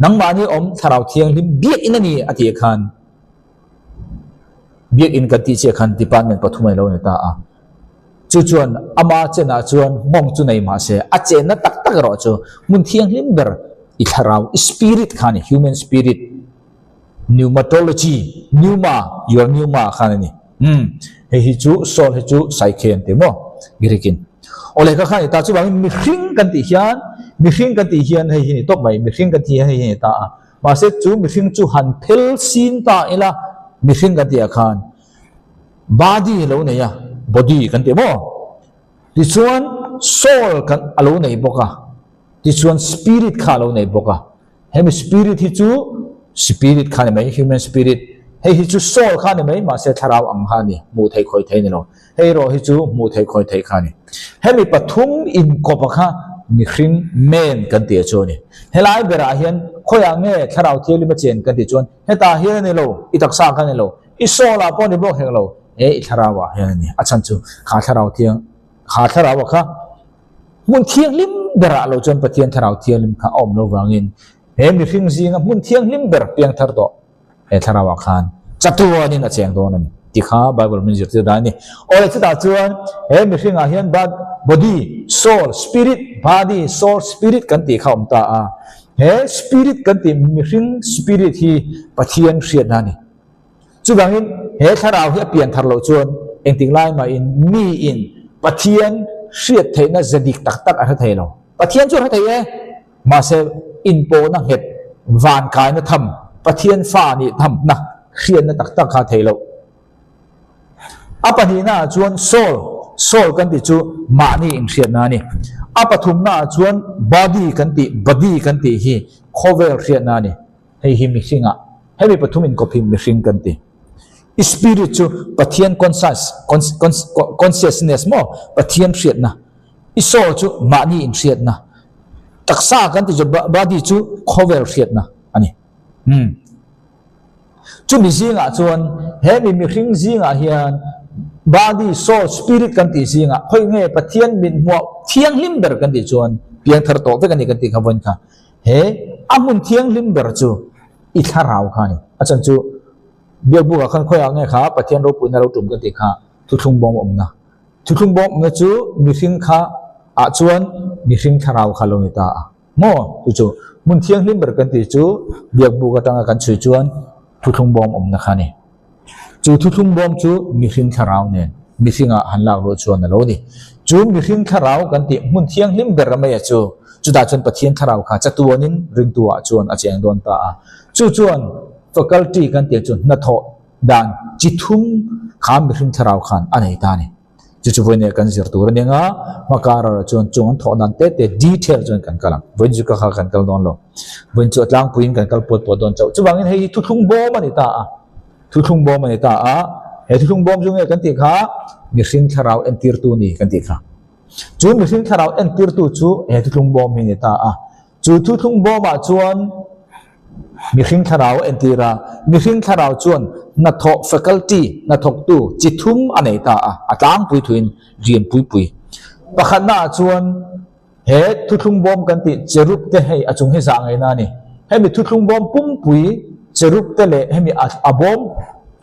Nangmahni awm Thlarau Thianghlim biakinn a ni a tih khan biakinn kan tih chiah khan department pathum a lo ni ta a. Chu chuan ama chenah chuan nghawng chu nei mah se a chenna tak tak erawh chu hmun thianghlim ber i thlarau, i spirit kha a ni, human spirit. Pneumatology, pneuma, your pneuma khan a ni. Umm, hei hi chu soul hi chu psyche an ti maw Greek in. Awle ka kha a ni ta, chuvangin mihring kan tih hian, mihring kan tih hian hei hi ni tawp mai, mihring kan tih hian hei hi a ni ta a. Mahse chu mihring chu han phel sin ta ila mihring kan tih ah khan body a lo nei a, body kan ti maw? Tichuan soul kan a lo nei bawk a, tichuan spirit kha a lo nei bawk a. Hemi spirit hi chu spirit kha ni mai, human spirit. Hei hi chu soul kha ni mai, mahse thlarau ang kha a ni, hmuh theih khawi theih a ni lo. Hei erawh hi chu hmuh theih khawi theih kha a ni. Hemi pathum inkawpa kha mihring, man, kan tih chu a ni. Helai berah hian khawiah nge thlarau thianghlim a chen kan tih chuan hetah hian a ni lo, i taksa kha a ni lo, i soul ah pawh a ni bawk hek lo, he i thlarau ah hian a ni. A chhan chu kha thlarau thiang, kha thlarau ah kha Hmun thianghlim berah lo chuan Pathian Thlarau Thianghlim kha a awm lo vangin he mihring zinga hmun thianghlim ber piangthar tawh he thlarauah khan chatuanin a cheng dawn a ni tih kha Bible min zirtir dan a ni. Awle chutah chuan he mihringah hian body, soul, spirit, body, soul, spirit kan tih kha a awm ta a. He spirit kan tih mihring spirit hi Pathian hriatna a ni. Chuvangin, he thlarau hi a pian thar loh chuan engtik lai mahin miin Pathian hriat theihna ze dik tak tak a hre thei lo. Pathian chu a hre thei e, mahse inpawhna nghet, van kaina tham, Pathian fa nih thamna hriatna tak tak kha a thei loh. A pahnihna ah chuan soul, soul kan tih chu mahni inhriatna a ni. A pathumna ah chuan body kan tih, body kan tih hi khawvel hriatna a ni. Hei hi mihringah, hemi pathum inkawp hi mihring kan ti. I spirit chu Pathian conscious, consciousness maw? Pathian hriatna. I soul chu mahni inhriatna. Taksa kan ti chu body chu khawvel hriatna a ni. Hmm. Chumi zingah chuan hemi mihring zingah hian body, soul, spirit kan tih zingah khawi nge Pathian min hmuah thianghlim ber kan tih chuan piangthar tawh vek a ni kan tih kha vawiin kha. He a hmun thianghlim ber chu i thlarau kha a ni. A chhan chu Biakbukah khan khawiah nge kha Pathian ropuina lo tum ka tih kha thuthlung bawm awmna. Thuthlung bawm awmna chu mihring kha ah chuan mihring thlarau kha lo ni ta a. Maw? Chu chu hmun thianghlim ber kan tih chu Biakbuk atanga kan chhui chuan thuthlung bawm awmna kha a ni. Chu thuthlung bawm chu mihring thlarau nen mihringah han lak luh chuan a lo ni. Chu mihring thlarau kan tih hmun thianghlim ber maia chu chutah chuan Pathian thlarau kha chatuanin ringtuah chuan a cheng dawn ta a. Chu chuan faculty kan tih chu hnathawh dan chi thum kha mihring thlarau khan a nei ta a ni. Chu chu vawiin kan zir tur a nia, hma kar ah chuan chung an thawh dan te te detail chuan kan kal ang. Vawiin chu ka kha kan kal dawn lo. Vawiin chu a tlangpuiin kan kal puat puat dawn chauh. Chuvangin hei hi thuthlung bawm a ni ta a, thuthlung bawm a ni ta a. He thuthlung bawm chu nge kan tih kha mihring thlarau entirtu ni kan tih kha. Chu mihring thlarau entirtu chu he thuthlung bawm hi a ni ta a. Chu thuthlung bawmah chuan mihring thlarau a entir a, mihring thlarau chuan hnathawh faculty, hnathawktu, chi thum a nei ta a, a tlangpui thuin rian pui pui. Pakhatnaah chuan he thuthlung bawm kan tih cherub te hei a chung hi zah ngaihna a ni. Hemi thuthlung bawm pumpui cherub te leh hemi a bawm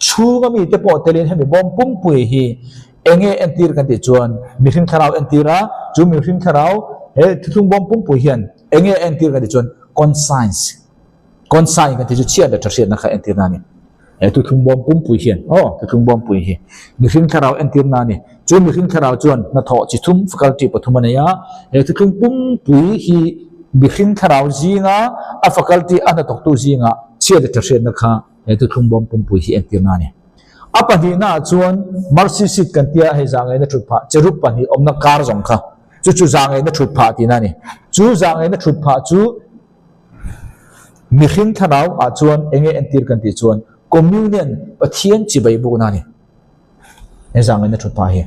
chhunga mite pawh telin hemi bawm pumpui hi Eng nge entir kan tih chuan mihring thlarau entir a, chu mihring thlarau he thuthlung bawm pumpui hian eng nge entir kan tih chuan conscience, consign kan tih chu chhiat leh tha hriatna kha entirna a ni. He thuthlung bawm pumpui hian aw thuthlung bawm pui hi mihring thlarau entirna a ni. Chu mihring thlarau chuan hnathawh chi thum faculty pathum a nei a, he thuthlung pumpui hi mihring thlarau zinga a faculty a hnathawktu zinga chhiat leh tha hriatna kha he thuthlung bawm pumpui hi entirna a ni. A pahnihnaah chuan mercy seat kan tia hei zahngaihna thut phah cherub pahnih awmna kar zawng kha chu chu zahngaihna thut phah tihna a ni. Chu zahngaihna thut phah chu mihring thlarau ah chuan eng nge entir kan tih chuan communion Pathian chibai bukna a ni he zahngaihna thut phah hi.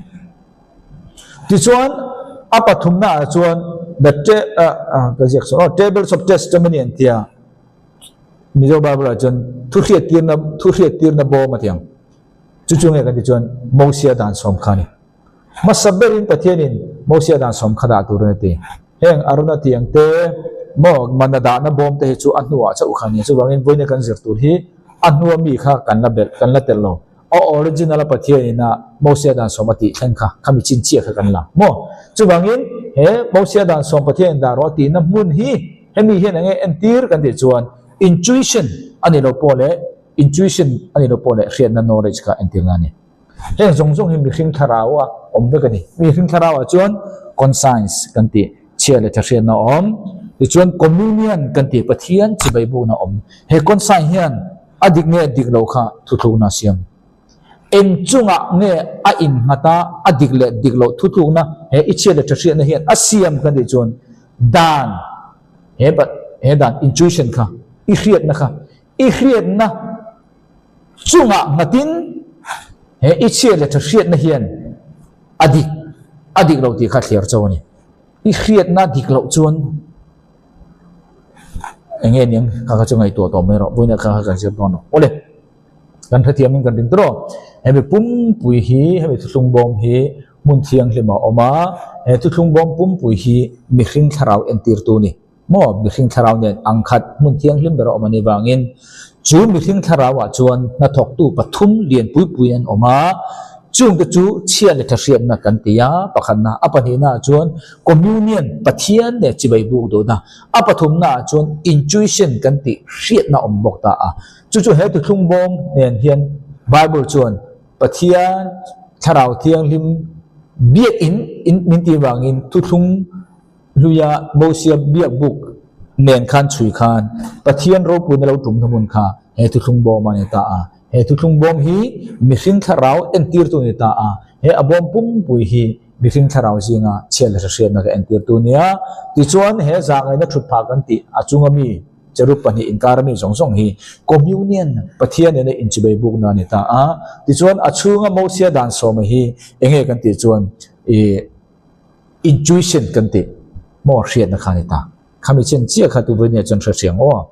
Tichuan a pathumna ah chuan the ka ziak sawn aw tables of testimony an tia. Mizo Bible ah chuan thu hriat tirna thu hriat tirna bawm a ti ang. Chu chu nge kan ti chuan Mosia dan sawm kha a ni. Hmasa berin Pathianin Mosia dan sawm kha dah tur a ni ti. Heng Arona tiang te, maw mana dahna bawm te hi chu a hnuah chauh kha a ni. Chuvangin vawiina kan zir tur hi a hnua mi kha kan la belh, kan la telh lo. A original a Pathian ina Mosia dan sawm a tih thleng kha, khami chin chiah kha kan la maw? Chuvangin he Mosia dan sawm Pathian in dah rawh a tihna hmun hi hemi hian enge entir kan tih chuan intuition a ni lo pawh leh intuition a ni lo pawh leh hriatna knowledge kha entirna a ni. Heng zawng zawng hi mihring thlarau a awm vek a ni. Mihring thlarau ah chuan conscience kan tih chhia leh tha hriatna a awm. Tichuan communion kan tih Pathian chibai bukna a awm. He conscience hian a dik nge dik lo kha thutlukna a siam. Eng chungah nge a innghat a, a dik leh dik loh thutlukna he i chhia leh tha hriatna hian a siam kan tih chuan dan he he dan intuition kha i hriatna kha i hriatna Chungah nghatin he i chhiat leh tha hriatna hian a dik a dik lo tih kha thliar cho a ni. I hriatna dik loh chuan eng nge niang kha kha chu ngaihtuah tawh mai rawh, vawiinah kha kha kan zir dawn lo. Awle, kan hrethiamin kan ring tawh rawh. Hemi pumpui hi, hemi thuthlung bawm hi hmun thianghlim a awm a, he thuthlung bawm pumpui hi mihring thlarau entirtu a ni. Maw mihring thlarau nen ang khat hmun thianghlim ber a awm a nih vangin chu mihring thlarauah chuan hnathawktu pathum lian pui pui an awm a, chungte chu chhia leh tha hriatna kan ti a, pakhatna, a pahnihnaah chuan communion, Pathian leh chibai buk duhna, a pathumnaah chuan intuition kan tih hriatna awm bawk ta a. Chu chu he thuthlung bawm nen hian Bible chuan Pathian thlarau thianghlim biakin min tih vangin thuthlung Hluia Mosia biak buk nen khan chhui khan Pathian ropuina lo tumna hmun kha he thuthlung bawm a ni ta a. He thuthlung bawm hi mihring thlarau entirtu a ni ta a. He a bawm pumpui hi mihring thlarau zinga chhiat leh hriatna ka entirtu a ni a. Tichuan he zahngaihna thut phah kan tih a chunga mi cherub pahnih inkar ami zawng zawng hi communion Pathian nena inchibei bukna a ni ta a. Tichuan a chhunga Mosia dan sawma hi enge kan tih chuan ih Intuition kan tih maw hriatna kha a ni ta. Khami chen chiah kha tu vawinia chuan hre hriang aw.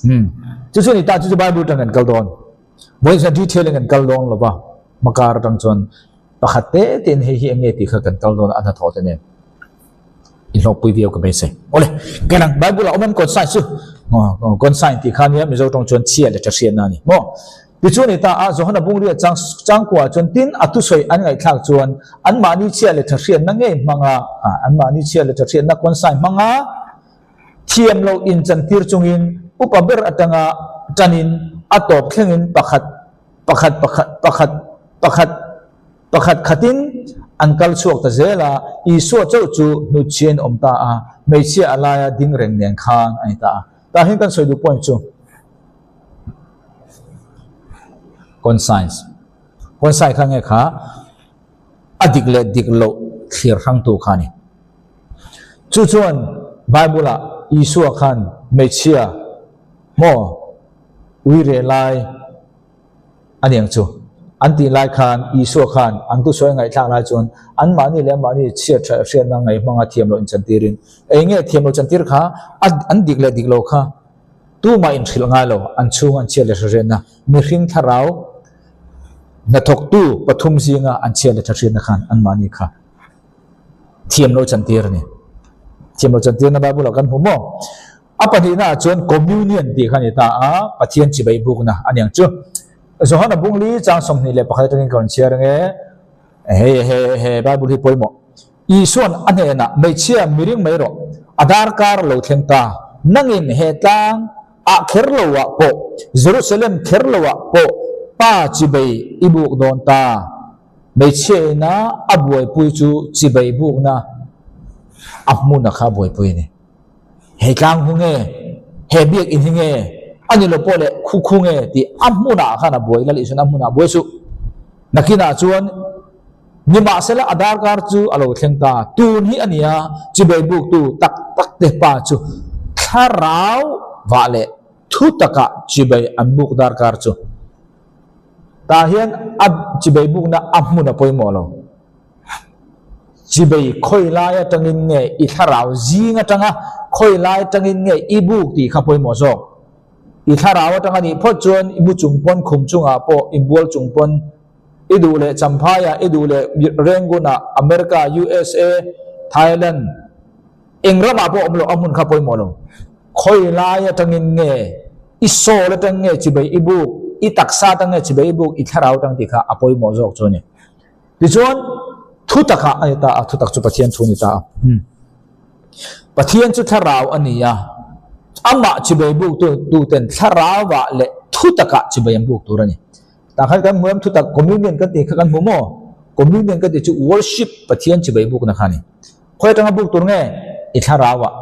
Hmm. Chu chu a ni ta, chu chu Bible atang kan kal dawn. Vawiin chuan detail in kan kal dawn lo va, hmakar atang chuan pakhat te te in hei hi eng nge tih kha kan kal dawn a, a hnathawh te nen. I hlawkpui viau ka beisei. Awle, kan ang Bible ah awm an consign chu. Consign tih kha nia Mizo tawng chuan chhia leh tha hriatna a ni maw. Tichuan i ta a, Johana Bungria chang changkua chuan tin a thusawi an ngaihthlak chuan anmahni chhia leh tha hriatna ngei hmanga, anmahni chhia leh tha hriatna consign hmanga thiam loh inchantir chungin upa ber atanga tanin a tawp thlengin pakhat pakhat pakhat pakhat pakhat pakhat khatin an kal chhuak ta zel a, Isua chauh chu hnutchhiain awm ta a, hmeichhia a laia ding reng nen khan a ni ta a. Tah hian kan sawi duh point chu. Conscience Conscience kha nge kha a dik leh dik loh thlir hrangtu kha a ni. Chu chuan Bible ah Isua khan hmeichhia maw ui reh lai a ni ang chu an tih lai khan Isua khan an thusawi a ngaihthlak lai chuan anmahni leh anmahni chhiat hriat hriatna ngaihmanga thiam loh inchantirin eng nge thiam loh chantir kha an dik leh dik lo kha Tumah inhrilh ngai lo, an chhung an chhiat leh hriatna, mihring thlarau hnathawktu pathum zinga an chhiat leh hriatna khan anmahni kha thiam lo chantir a ni. Thiam lo chantirna Bible ah kan hmu maw? A pahnihna ah chuan communion tih kha a ni ta a, Pathian chibai bukna a ni ang chu. Johana Bungli chang 21 atangin ka rawn chhiar ang e. Hei he he Bible hi pawimawh. Isuan a hnenah, Hmeichhia, mi ring mai rawh, a darkar lo thleng ta. Nangin he tlang ah kher lo ah pawh, Jerusalem kher lo ah pawh Pa chibei i buk dawn ta. Hmeichhia ina a buaipui chu chibei bukna a hmun a kha buaipui a ni. He tlang hu nge, he biakinn hi nge, a ni lo pawh leh khu khu nge tih a hmunah khan a buai, Lal Isuan a hmunah a buai suh. Nakinah chuan Nimahsela a darkar chu a lo thleng ta, tun hi a nia, chibei buktu tak tak te pa chu thlarau vah leh thu takah chibei an buk darkar chu. Tah hian a chibei bukna a hmun a pawimawh lo. Chibei khawi lai atangin nge i thlarau zing atanga khawi lai atangin nge i buk tih kha pawimawh zawk. I thlarau atanga nih phawt chuan i mu chung pawn khum chungah pawh i bual chung pawn I duh leh Champhaiah, i duh leh Rangoon-ah, America, USA, Thailand, Eng ramah pawh awm lo, a hmun kha pawimawh lo. Khawi lai atangin nge i soul atang nge chibai i buk, i taksa atang nge chibai i buk, i thlarau atang tih kha a pawimawh zawk chu a ni. Tichuan, thutakah a ni ta a, thutak chu Pathian thu a ni ta a. Pathian chu thlarau a ni a, amah chibai buk tuten thlarauah leh thutakah chibai an buk tur a ni. Tah khan kan hmu em thutak communion kan tih kha kan hmu maw? Communion kan tih chu worship Pathian chibai bukna kha a ni. Khawi atanga buk tur nge? I thlarauah.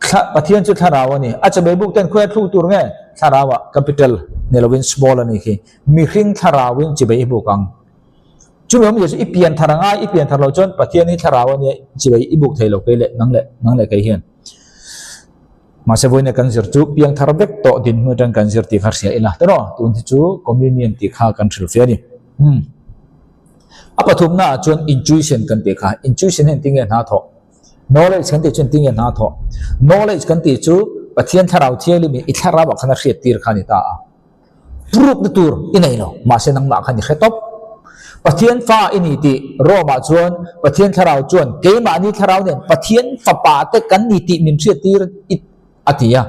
Thla Pathian chu thlarau a ni. A chibai buk ten khawi a thluk tur nge? Thlarauah capital ni lovin small a ni khi. Mihring thlarauin chibai i buk ang. Chumi awmzia chu i pian thar anga i pian thar loh chuan Pathian hi thlarau a nia chibai i buk thei lo kei leh nang leh nang leh kei hian. Mahse vawiin kan zir chu piang thar vek tawh dinhmun atang kan zir tih kha hria ila tawh tun hi chu communion tih kha kan hrilh fe a ni. Hmm. A pathumna ah chuan intuition kan tih kha intuition hian tinge hna thawh knowledge kan tih chuan tinge hna thawh knowledge kan tih chu Pathian thlarau thianghlim in i thlarau ah khan a hriat tir kha a ni ta a. Proof na tur i nei lo, mahse nangmah khan i hre tawp. Pathian fa i ni tih Rome ah chuan Pathian thlarau chuan keimahni thlarau nen Pathian fapa te kan ni tih min hriat tir i a ti a.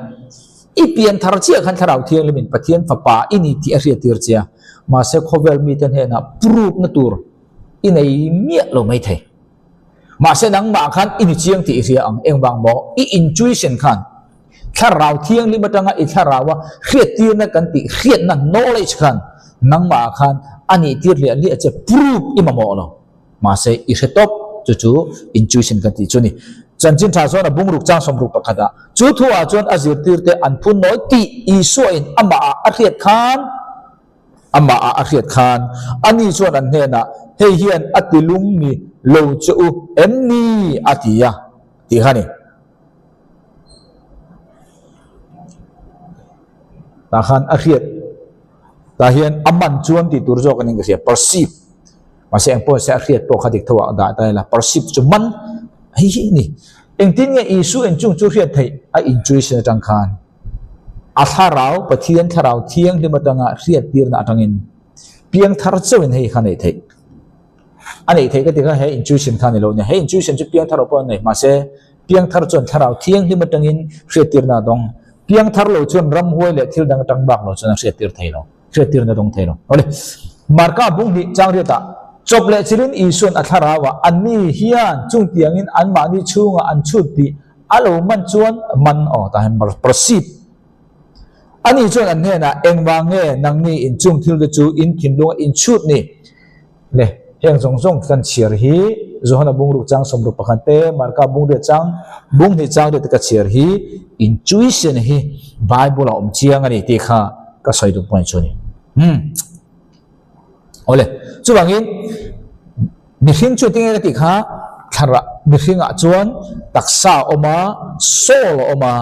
I pian thar chiah khan thlarau thianghlim in Pathian fapa i ni tih a hriat tir che a, mahse khawvel mite hnenah proof na tur i nei miah lo maithei. Mahse nangmah khan i ni chiang tih i hria ang, engvang maw? I intuition khan thlarau thianghlim atanga i thlaraua hriattirna kan tih hriatna, knowledge, khan nangmah khan a nih tir hliah hliah che, proof i mamawh lo. Mahse i hre tawp, chu chu intuition kan tih chu a ni. Chanchin tha chuan a bungruk chang 60 ah, chu thuah chuan a zirtirte an phun nawi tih Isua in amah ah a hriat khan, Amah ah a hriat khan ani chuan an hnenah, Hei hian a ti lung ni lo che u em ni? a ti a, tih kha a ni. Tah khan a hriat tah hian a man chuan tih tur zawk a ni ka hria, perceive. Mahse eng pawh se a hriat pawh kha dik tho ah dah ta ila, perceive chu man hei hi a ni. Engtin nge Isua inchung chu hriat theih? A intuition atang khan. A thlarau, Pathian thlarau thianghlim atanga hriattirna atangin piang thar chauhin hei kha neih theih. A neih theih ka ti kha he intuition kha a ni lo nia. He intuition chu piang thar lo pawh an nei. Mahse, piang thar chuan thlarau thianghlim atangin hriattirna a dawng. Piang thar lo chuan ramhuai leh thil dang atang bak lo chuan a hriattir thei lo. Hriattirna dawng thei lo. Awle, Marka bung hnih chang riatah chawp leh chilin Isuan a thlarauah anni hian chungtiangin anmahni chhungah an chhut tih A lo man chuan man aw tah hian perceive a ni chuan an hnenah engvang nge nangni inchung thil te chu in thinlunga in chhut ni le heng zawng zawng kan chhiar hi Johana bungruk chang 61 te Marka bungriat chang bung hnih chang riat te ka chhiar hi intuition hi Bible a awm chiang a ni tih kha ka sawi duh point chu a ni. Hmm. Awle, chuvangin mihring chu tinge ka tih kha thlarah mihringah chuan taksa a awm a, soul a awm a,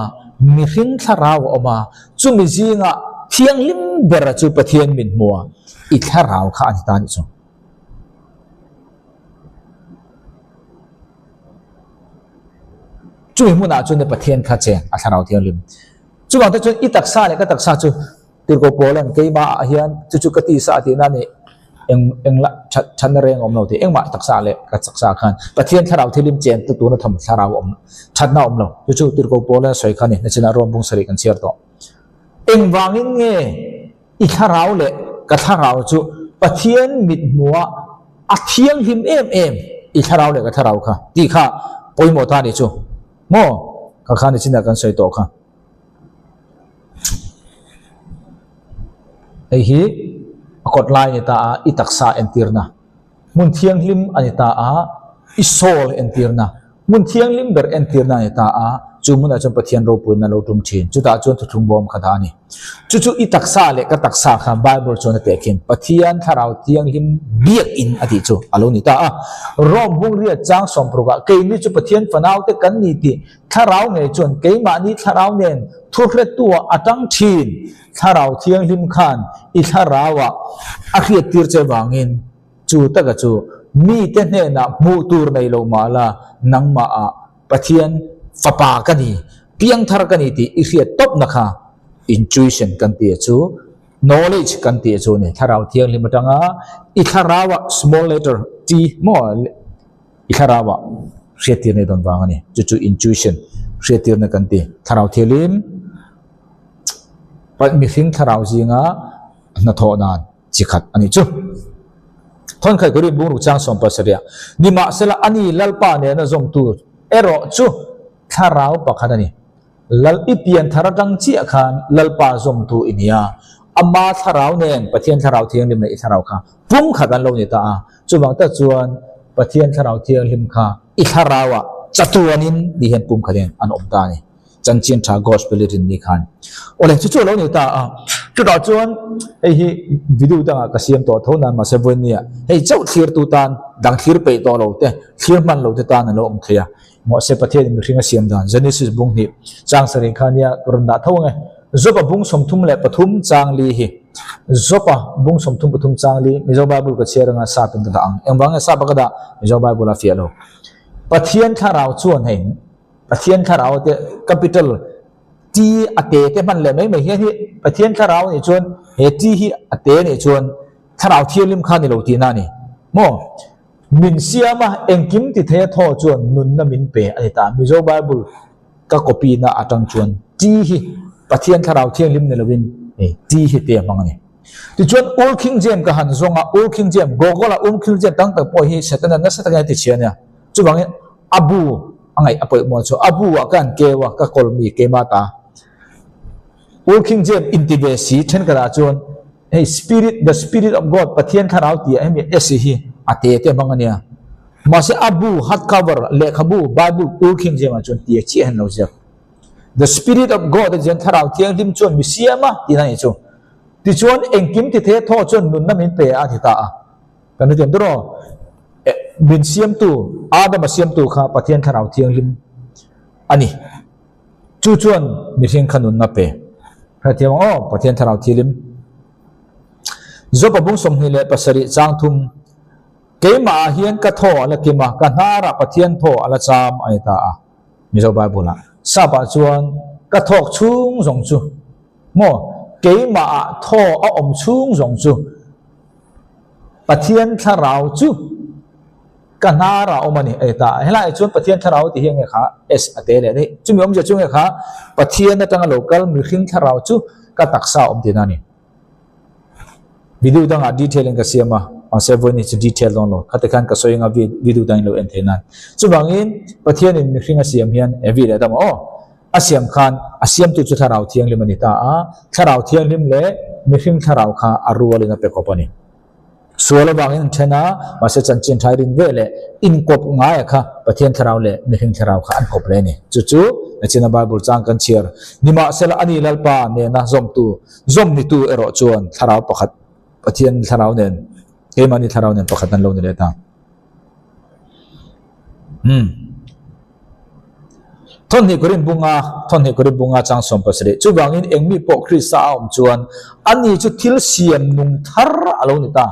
mihring thlarau a awm a, chumi zinga thianghlim bera chu Pathian min hmu a, i thlarau kha a ni ta a nih chu. Chumi hmunah chuan Pathian kha cheng a thlarau thianghlim. Chuvang te chuan i taksa leh ka taksa chu Tirhkoh Paulan keimah ah hian chu chu ka tisa a tihna nih eng eng la that thatna reng a awm lo tih engmah taksa leh ka taksa khan Pathian thlarau thilim chen tu tuna tham thlarau a awm thatna a awm lo chu chu Tirhkoh Paulan a sawi kha ni nachinah Rom bung sarih kan chhiar tawh. Engvangin nge i thlarau leh ka thlarau chu Pathian mithmuhah a thianghlim em em i thlarau leh ka thlarau kha tih kha pawimawh ta a nih chu maw kha kha nichinah kan sawi tawh kha. Hei hi a kawt lai a ni ta a, i taksa entirna. Hmun thianghlim a ni ta a, i soul entirna. Hmun thianghlim ber entirna a ni ta a, chu hmunah chuan Pathian ropuina a lo tum thin. Chutah chuan thuthlung bawm kha dah a ni. Chu chu i taksa leh ka taksa kha Bible chuan a teh khin Pathian Thlarau Thianghlim biakinn a tih chu a lo ni ta a. Rome bungriat chang sawmparukah keini chu Pathian fanaute kan ni tih Thlarau ngei chuan keimahni thlarau nen thuhrettu-ah a tang thin. Thlarau Thianghlim khan i thlarauah a hriattir che vangin chu taka chu mite hnenah hmuh tur nei lo mah la, nangmahah Pathian Fapa ka ni, piangthar ka ni tih i hriat tawpna kha intuition kan tih a chu, knowledge kan tih a chu a ni. Thlarau Thianghlim atanga i thlarauah, small letter T maw, i thlarauah. Hriattirna i dawn vang a ni. Chu chu intuition, hriattirna kan ti. Thlarau thialim, mihring thlarau zinga hnathawh dan chi khat a nih chu. Thawnkhai Korin bungruk chang 70 ah, Nimahsela ani Lalpa nena zawmtu erawh chu thlarau pakhat a ni. Lal i pian thar atang chiah khan Lalpa zawmtu i ni a, ama thlarau nen Pathian Thlarau Thianghlim leh i thlarau kha pumkhat an lo ni ta a, chuvang tak chuan Pathian Thlarau Thianghlim kha i thlarauah chatuanin ni hian pumkhat hian an awm ta a ni. Chanchin tha Gospel i rin ni khan. Awle, chu chu a lo ni ta a, chutah chuan hei hi video dangah ka siam tawh tho nan mahse vawinia hei chauh thlirtu tan dang thlir peih tawh lo te, thlir hman lo te tan an lo awm thei a. Mahse Pathianin mihring a siam dan Genesis bung hnih chang sarih kha nia ka rawn dah tho ang e. Job-a bung 33 chang li hi Job-a bung 33 chang li Mizo Bible ka chhiar anga sap in ka dah ang. Engvang nge sap a ka dah? Mizo Bible a fiah lo. Pathian thlarau chuan hei Pathian thlarau te capital T a te te hman leh mai mai hian hi Pathian thlarau nih chuan he T hi a te nih chuan thlarau thianghlim kha ni lo tihna a ni maw? Min siam a, engkim ti thei a thaw chuan nunna min pe a ni ta. Mizo Bible ka copy na atang chuan T hi Pathian Thlarau Thianghlim ni lovin T hi te a hmang a ni. Tichuan Old King James ka han zawng a, Old King James, Google a Old King James tam tak pawh hi Setana nasa takin a ti chhia a nia. Chuvangin a bu a ngaih a pawih mual chu a bu ah ka han keu a, ka kawl mi keimah ta. Old King James inti ve si thenkhatah chuan Hei Spirit, the Spirit of God, Pathian Thlarau tih ah hemi S hi a te te hmang a nia. Mahse a bu, hard cover, lehkhabu, Bible, Old King James ah chuan tia chiah hian lo ziak. The Spirit of God a chuan Thlarau Thianghlim chuan mi siam a tihna a nih chu. Tichuan engkim ti thei a thaw chuan nunna min pe a ti ta a. Kan hrethiam tur aw. Min siamtu, Adama siamtu kha Pathian Thlarau Thianghlim a ni. Chu chuan mihring kha nunna pe. Hrethiam ang aw, Pathian Thlarau Thilim. Job-a bung 27 chang thum, Keimah ah hian ka thaw a la kim a, ka hnarah Pathian thaw a la cham a ni ta a. Mizo Bible-ah Sap-ah chuan ka thawk chhung zawng chu maw, keimah ah thaw a awm chhung zawng chu Pathian Thlarau chu Ka hnar a awm a ni, a ti ta. Helaiah chuan Pathian thlarau tih hi enge kha S a te leh daih. Chumi awmzia chu enge kha Pathian atanga lo kal mihring thlarau chu ka taksa a awm tihna a ni. Video dangah detail in ka siam a, mahse vawiin hi chu detail dawn lo. Khati khan ka sawi anga video dangin lo en theih nan. Chuvangin Pathianin mihring a siam hian Evi leh Adama aw a siam khan a siamtu chu thlarau thianghlim a ni ta a, thlarau thianghlim leh mihring thlarau kha a rualin a pe kawp a ni. Sual avangin an then a, mahse chanchin thai rin ve leh inkawp ngaia kha Pathian thlarau leh mihring thlarau kha an kawp leh a ni. Chu chu nachina Bible chang kan chhiar. Nimahsela ani Lalpa nena zawmtu, zawm nitu erawh chuan thlarau pakhat, Pathian thlarau nen, keimahni thlarau nen pakhat an lo ni leh ta. Umm. Thawhnih Korin bunga, Thawhnih Korin bunga chang 17. Chuvangin engmi pawh Krista a awm chuan ani chu thil siam nung thar a lo ni ta.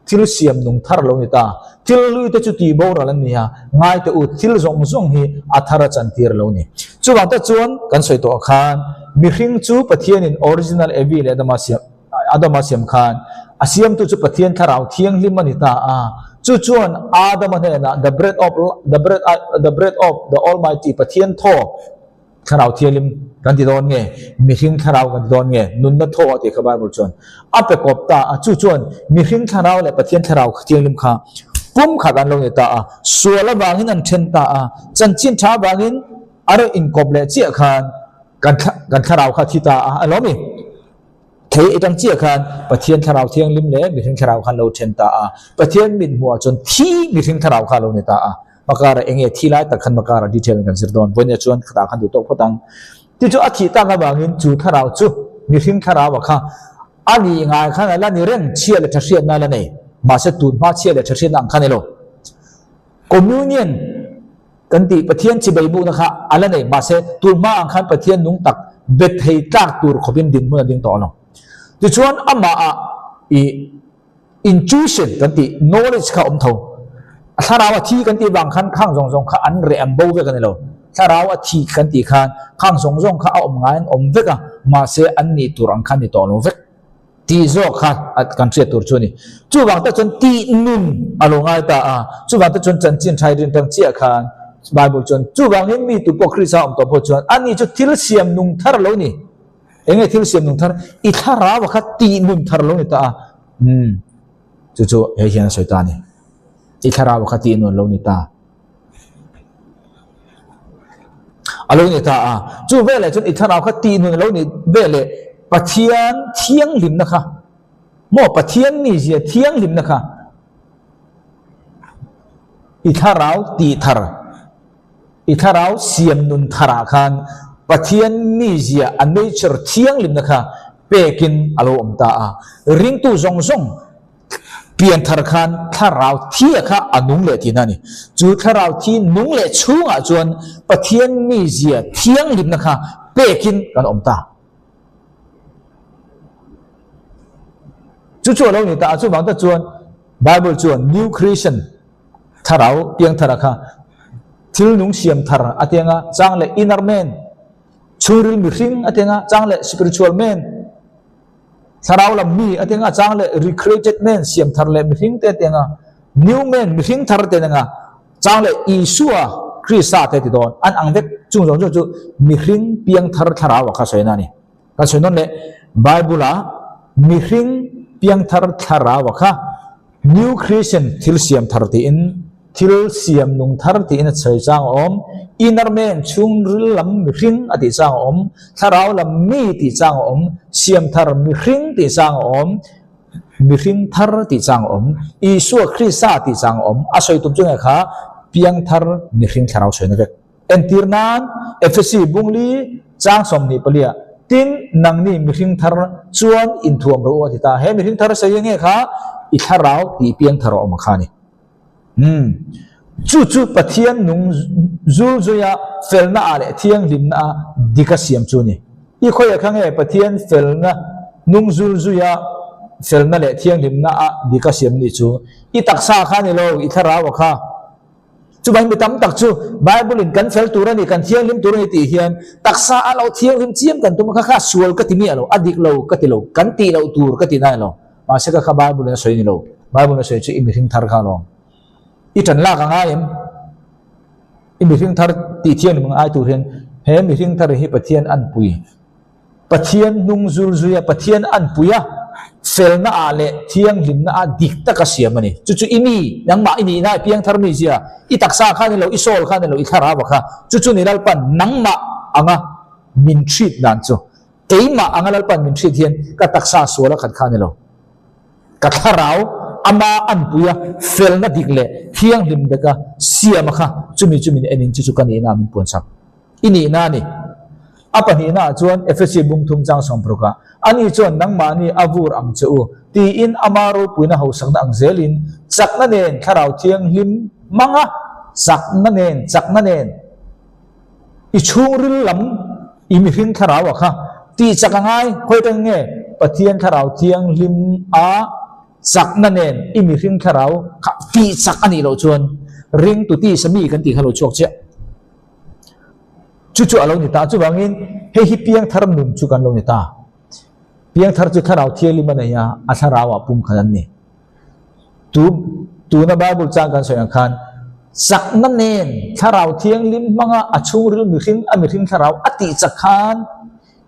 Thil siam nung thar a lo ni ta. Thil hlui te chu tih boral an ni a, ngai teh u, thil zawng zawng hi a thar a chantir a lo ni. Chuvang tak chuan kan sawi tawh khan mihring chu Pathianin original Evi leh Adama siam, Adama siam khan a siamtu chu Pathian Thlarau Thianghlim a ni ta a, chu chuan Adama hnenah the breath of the breath the breath of the Almighty Pathian thaw Thlarau Thianghlim kan ti dawn nge, mihring thlarau kan ti dawn nge, nunna thaw a tih kha Bible chuan a pe kawp ta a, chu chuan mihring thlarau leh Pathian Thlarau Thianghlim kha pumkhat an lo ni ta a, sual avangin an then ta a, chanchin tha avangin a rawn inkawp leh chiah khan kan kan thlarau kha a thi ta a, a lo ni. Thei atang chiah khan Pathian Thlarau Thianghlim leh mihring thlarau khan lo then ta a. Pathian mit hmuhah chuan thi mihring thlarau kha a lo ni ta a. Makara eng nge thi lai tak khan Makara detail in kan zir dawn. Vawinia chuan khatah khan duh tawk phawt ang. Tichu a thih tak avangin chu thlarau chu mihring thlarau a kha a nih ngai khan a la ni reng chhia leh tha hriatna a la nei. Mahse tun hma chhia leh tha hriatna ang kha a ni lo. Communion. Kan tih Pathian chibai bukna kha a la nei, mahse tun hma ang khan Pathian nung tak bet thei tlak tur khawpin dinhmun a ding tawh lo. Tichuan amahah i intuition kan tih knowledge kha a awm tho. A thlarau a thi kan tih vang khan khang zawng zawng kha an reh an bo vek a ni lo. Thlarau a thi kan tih khan khang zawng zawng kha a awm ngaiin awm vek a, mahse an nih tur ang khan ni tawh lo vek. Tih zawk kha kan hriat tur chu a ni. Chuvang tak chuan tih nun a lo ngai ta a, chuvang tak chuan chanchin thai rin tang chiah khan Bible chuan, Chuvangin mi tu pawh Krista awm tawh pawh chuan ani chu thil siam nung thar lo ni. Enge thil siam nung thar? I thlarau a kha tih nun thar lo ni ta a. Umm, chu chu hei hian a sawi ta a ni. I thlarau a kha tih nun lo ni ta. A lo ni ta a. Chu veleh chuan i thlarau kha tih nun a lo ni veleh Pathian thianghlimna kha maw Pathian mizia thianghlimna kha i thlarau tih thar, i thlarau siam nun tharah khan Pathian mizia a nature thianghlimna kha pekin a lo awm ta a. Ringtu zawng zawng Pian thar khan thlarau thi a kha a nung leh tihna a ni. Chu thlarau thi nung leh chhungah chuan Pathian mizia thianghlimna kha pekin kan awm ta. Chu chu a lo ni ta a, chuvang tak chuan Bible chuan New Creation, thlarau piang thar a kha thil nung siam thar a tiang a, chang leh inner man, chhungril mihring a tiang a, chang leh spiritual man, Thlarau lam mi a tiang a, chang leh recreated man, siam thar leh mihring te a tiang a, new man, mihring thar te a tiang a, chang leh Isua Krista te a ti dawn. An ang vek chung zawng zawng chu mihring piang thar thlarau ah kha sawi na a ni. Kan sawi nawn leh Bible ah mihring piang thar thlarau ah kha New Creation thil siam thar tiin Thil siam nung thar tiin a sawi chang a awm, inner man, chhungril lam mihring a tih chang a awm, thlarau lam mi tih chang a awm, siam thar mihring tih chang a awm, mihring thar tih chang a awm, Isua Krista tih chang a awm. A sawi tum chu nge kha piang thar mihring thlarau sawina vek. Entir nan, Efesi bungli chang 24 ah, Tin, nangni mihring thar chuan inthuam rawh u a ti ta. He mihring thar sawi nge kha i thlarau tih piang thar a awm a kha a ni. Umm. Chu chu Pathian nung zul zuia felna ah leh thianghlimna ah dik a siam chu a ni. I khawiah kha nge Pathian felna nung zul zuia felna leh thianghlimna ah dik a siam ni chu? I taksa kha a ni lo, i thlarau a kha. Chuvangin mi tam tak chu Bible in kan fel tur a ni, kan thianghlim tur a ni tih hian taksa a lo thianghlim chiam kan tum a, kha kha sual ka ti miah lo, a dik lo ka ti lo, kan tih loh tur ka ti na ni lo. Mahse ka kha Bible in a sawi ni lo. Bible in a sawi chu i mihring thar kha alawm. I ṭan lak a ngai em? I mihring thar tih thianghlim ang ai tur hian he mihring thar hi Pathian an pui. Pathian hnung zul zui a, Pathian an pui a, felna ah leh thianghlimna ah dik taka siam a ni. Chu chu i mi, nangmah i nihna, i piangthar mi zia, i taksa kha ni lo, i soul kha ni lo, i thlarau a kha. Chu chu ni Lalpan nangmah anga min treat dan chu. Keimah anga Lalpan min hriat hian ka taksa sual a khat kha a ni lo. Ka thlarau ama anpuia felna dik leh thianghlim deka siama kha chumi chu min enin chu chu ka nihna ah min puanchak. I nihna a ni. A pahnihna ah chuan Efesi bung thum chang 60 ah, Ani chuan nangmahni a vur ang che u, tiin ama ropuina hausakna ang zelin chakna nen thlarau thianghlim hmanga chakna nen chakna nen I chhungril lam i mihring thlarau a kha tih chak a ngai, khawi atangin nge Pathian thlarau thianghlim a chakna nen i mihring thlarau kha tih chak a nih loh chuan ringtu tisa mi kan tih kha lo chhuak chiah. Chu chu a lo ni ta, chuvangin hei hi piangthar nun chu kan lo ni ta. Piangthar chu thlarau thianghlim a nei a, a thlarau ah pum khat an ni. Tu, tuna Bible chang kan sawi ang khan, chakna nen Thlarau Thianghlim hmanga a chhungril mihring, a mihring thlarau a tih chak khan,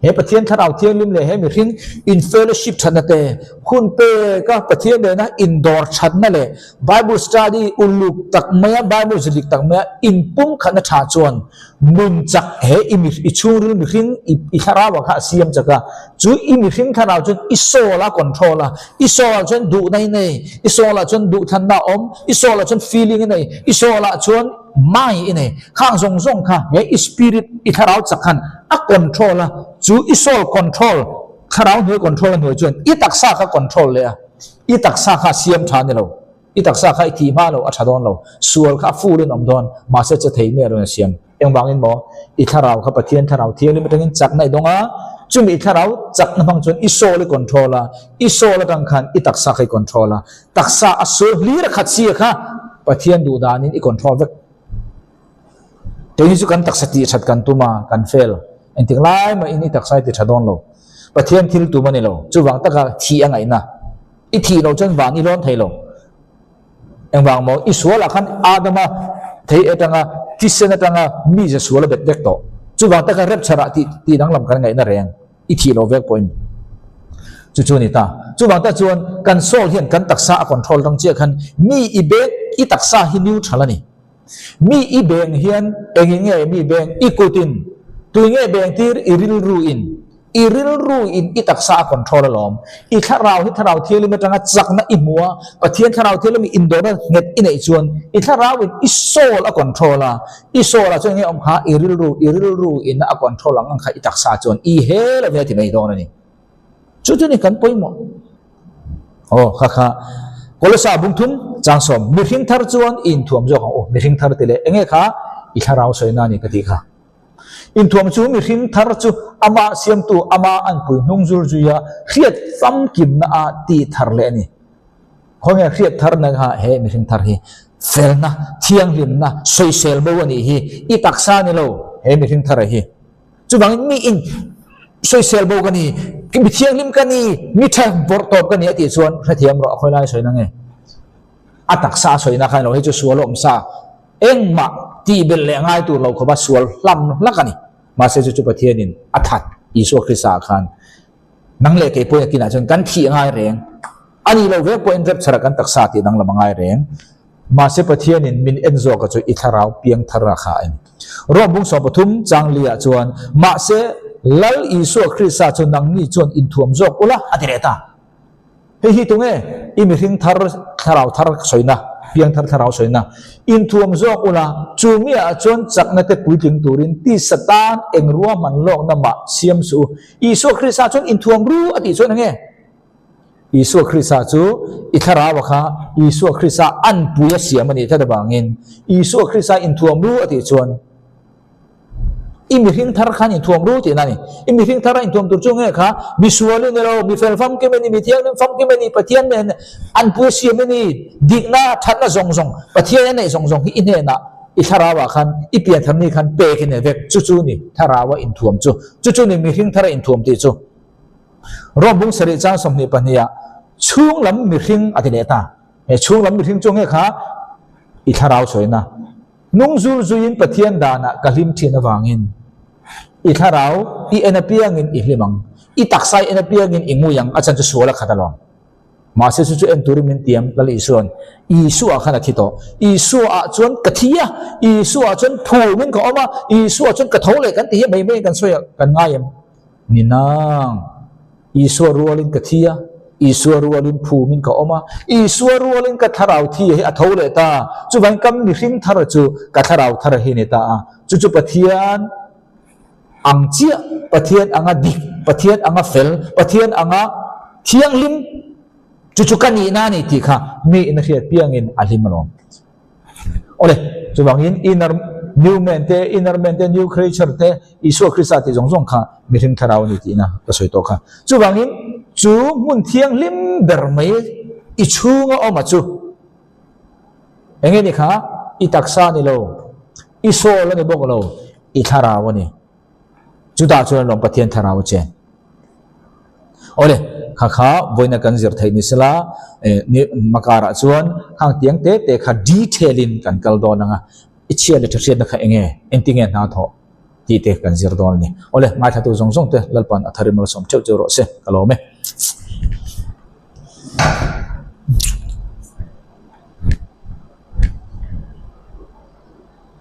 he Pathian Thlarau Thianghlim leh he mihring in fellowship thatna te, hun peka Pathian nena indawr thatna leh Bible study uluk tak maia Bible zilik tak maia inpumkhatna tha chuan Nun chak he i mi i chhungril mihring i i thlarau ah kha a siam chak a, chu i mihring thlarau chuan i soul a control a, i soul ah chuan duhna i nei, i soul ah chuan duhthlanna a awm, i soul ah chuan feeling i nei, i soul ah chuan mind i nei, khang zawng zawng kha he i spirit i thlarau chak khan a control a, chu i soul control thlarau hnuai control a hnuai chuan i taksa kha control leh a, i taksa kha a siam tha a ni lo. I taksa kha i thih hma lo, a tha dawn lo. Sual kha a full in awm dawn, mahse che thei miah lo in a siam. Engvangin maw? I thlarau kha Pathian thlarau thianghlim atangin chakna i dawng a, chumi i thlarau chakna hmang chuan i soul i control a, i soul atang khan i taksa kha i control a, taksa a sual hlir a khat sia kha Pathian duh danin i control vek. Keini chu kan taksa tih that kan tum a, kan fail. Engtik lai mah in i taksa i ti tha dawn lo. Pathian thil tum a ni lo. Chuvang taka thih a ngaihna. I thih loh chuan van i lawn thei lo. Engvang maw? I sualah khan Adama thei atanga Thisen atanga mize sual a bet vek tawh. Chuvang taka rapture ah tih tih danglam kan ngaihna reng i thih loh vek pawhin chu chu a ni ta. Chuvang tak chuan kan soul hian kan taksa a control rang chiah khan mi i beng i taksa hi neutral a ni. Mi i beng hian engin nge mi beng i kutin tui nge beng tir i rilru in I rilru in i taksa a control alawm. I thlarau hi thlarau thianghlim atanga chakna i hmu a, Pathian thlarau thianghlim i indawhna nghet i neih chuan i thlarau in i soul a control a, i soul ah chuan enge awm kha i rilru, i rilru in a control ang ang kha i taksa chuan i he lovin a ti mai dawn a ni. Chu chu ni kan pawimawh. Aw kha kha Kolosa bungthum changsawm mihring thar chuan i inthuam zawk ang u, mihring thar ti leh enge kha i thlarau sawina a ni ka tih kha. Inthuam chu mihring thar chu amah siamtu ama anpui hnung zur zuia hriat famkimna a tih thar leh a ni. Khawnge hriat tharna kha he mihring thar hi felna, thianghlimna, sawisel bo a nih hi i taksa ni lo he mihring thar a hi. Chuvangin mi in sawisel bo ka ni, mi thianghlim ka ni, mi tha vawrh tawp ka ni a tih chuan hrethiam rawh a khawi lai sawi na nge? A taksa a sawina kha ni lo, hei chu sual a awm sa. Engmah tih belh leh ngai tur lo khawpa sual hlam hlak a ni. Mahse chu chu Pathianin a that Isua Krista ah khan nang leh kei pawhin a kinah chuan kan thih ngai reng. A nih loh vek pawhin rapture ah kan taksa tih danglam a ngai reng. Mahse Pathianin min en zawka chu i thlarau piang thar a kha a ni. Rom bung 13 chang li ah chuan mahse Lal Isua Krista chu nangni chuan inthuam zawk ula a ti leh ta. Hei hi tunge i mihring thar thlarau thar sawina, piang thar thlarau sawina inthuam zawk ula, chu miah chuan chakna te puitling turin tisa tan eng ruahman lawkna mah siam suh u. Isua Krista chuan inthuam ru a tih chuan enge? Isua Krista chu i thlarau a kha Isua Krista anpui a siam a nih tlat avangin Isua Krista inthuam ru a tih chuan I mihring thar khan inthuam ru tihna a ni. I mihring thara inthuam tur chu nge kha? Mi sual i ni lo, mi fel famkim i ni, mi thianghlim famkim i ni, Pathian nen an pui siam i ni, dikna, thatna zawng zawng, Pathian a neih zawng zawng hi i hnenah i thlarauah khan, i pianthar ni khan pek i nei vek. Chu chu ni thlaraua inthuam chu. Chu chu ni mihring thara inthuam tih chu. Rom bung sarih chang 22 ah chhunglam mihring a ti leh ta. He chhunglam mihring chu nge kha? I thlarau sawina. Nung zul zuiin Pathian danah ka hlim thin avangin i thlarau i en apiangin i hlim ang, i taksa i en apiangin i ngui ang, a chan chu sual a khat alawm. Mahse chu chu en turin min tiam, Lal Isua'n Isua khan a thi tawh. Isua ah chuan ka thi a, Isua ah chuan phumin ka awm a, Isua ah chuan ka tho leh kan ti hi mai maiin kan sawi a, kan ngai em? Ni nang. Isua rualin ka thi a, Isua rualin phumin ka awm a, Isua rualin ka thlarau thi hi a tho leh ta. Chuvangin ka mihring thar chu ka thlarau thar hi a ni ta a. Chu chu Pathian ang chiah, Pathian anga dik, Pathian anga fel, Pathian anga thianghlim, chu chu ka nihna a ni tih kha mi in a hriat piangin a hlim alawm. Awle, chuvangin inner new man te, inner man te, new creature te, Isua Krista tih zawng zawng kha mihring thlarau a ni tihna ka sawi tawh kha. Chuvangin chu hmun thianghlim ber mai i chhunga awm a chu eng nge ni kha? I taksa a ni lo, i soul a ni bawk lo, i thlarau a ni. Chutah chuan lawm Pathian thlarau a chen. Awle, kha kha vawiina kan zir theih ni sela, ni makarah chuan khang tiang te te kha detail in kan kal dawn ang a, i chhia leh tha hriatna kha enge, engtinge hna thawh tih te kan zir dawn a ni. Awle, ngaithlatu zawng zawng te Lalpan a tharim malsawm theuh cheu rawh se, ka lawm e.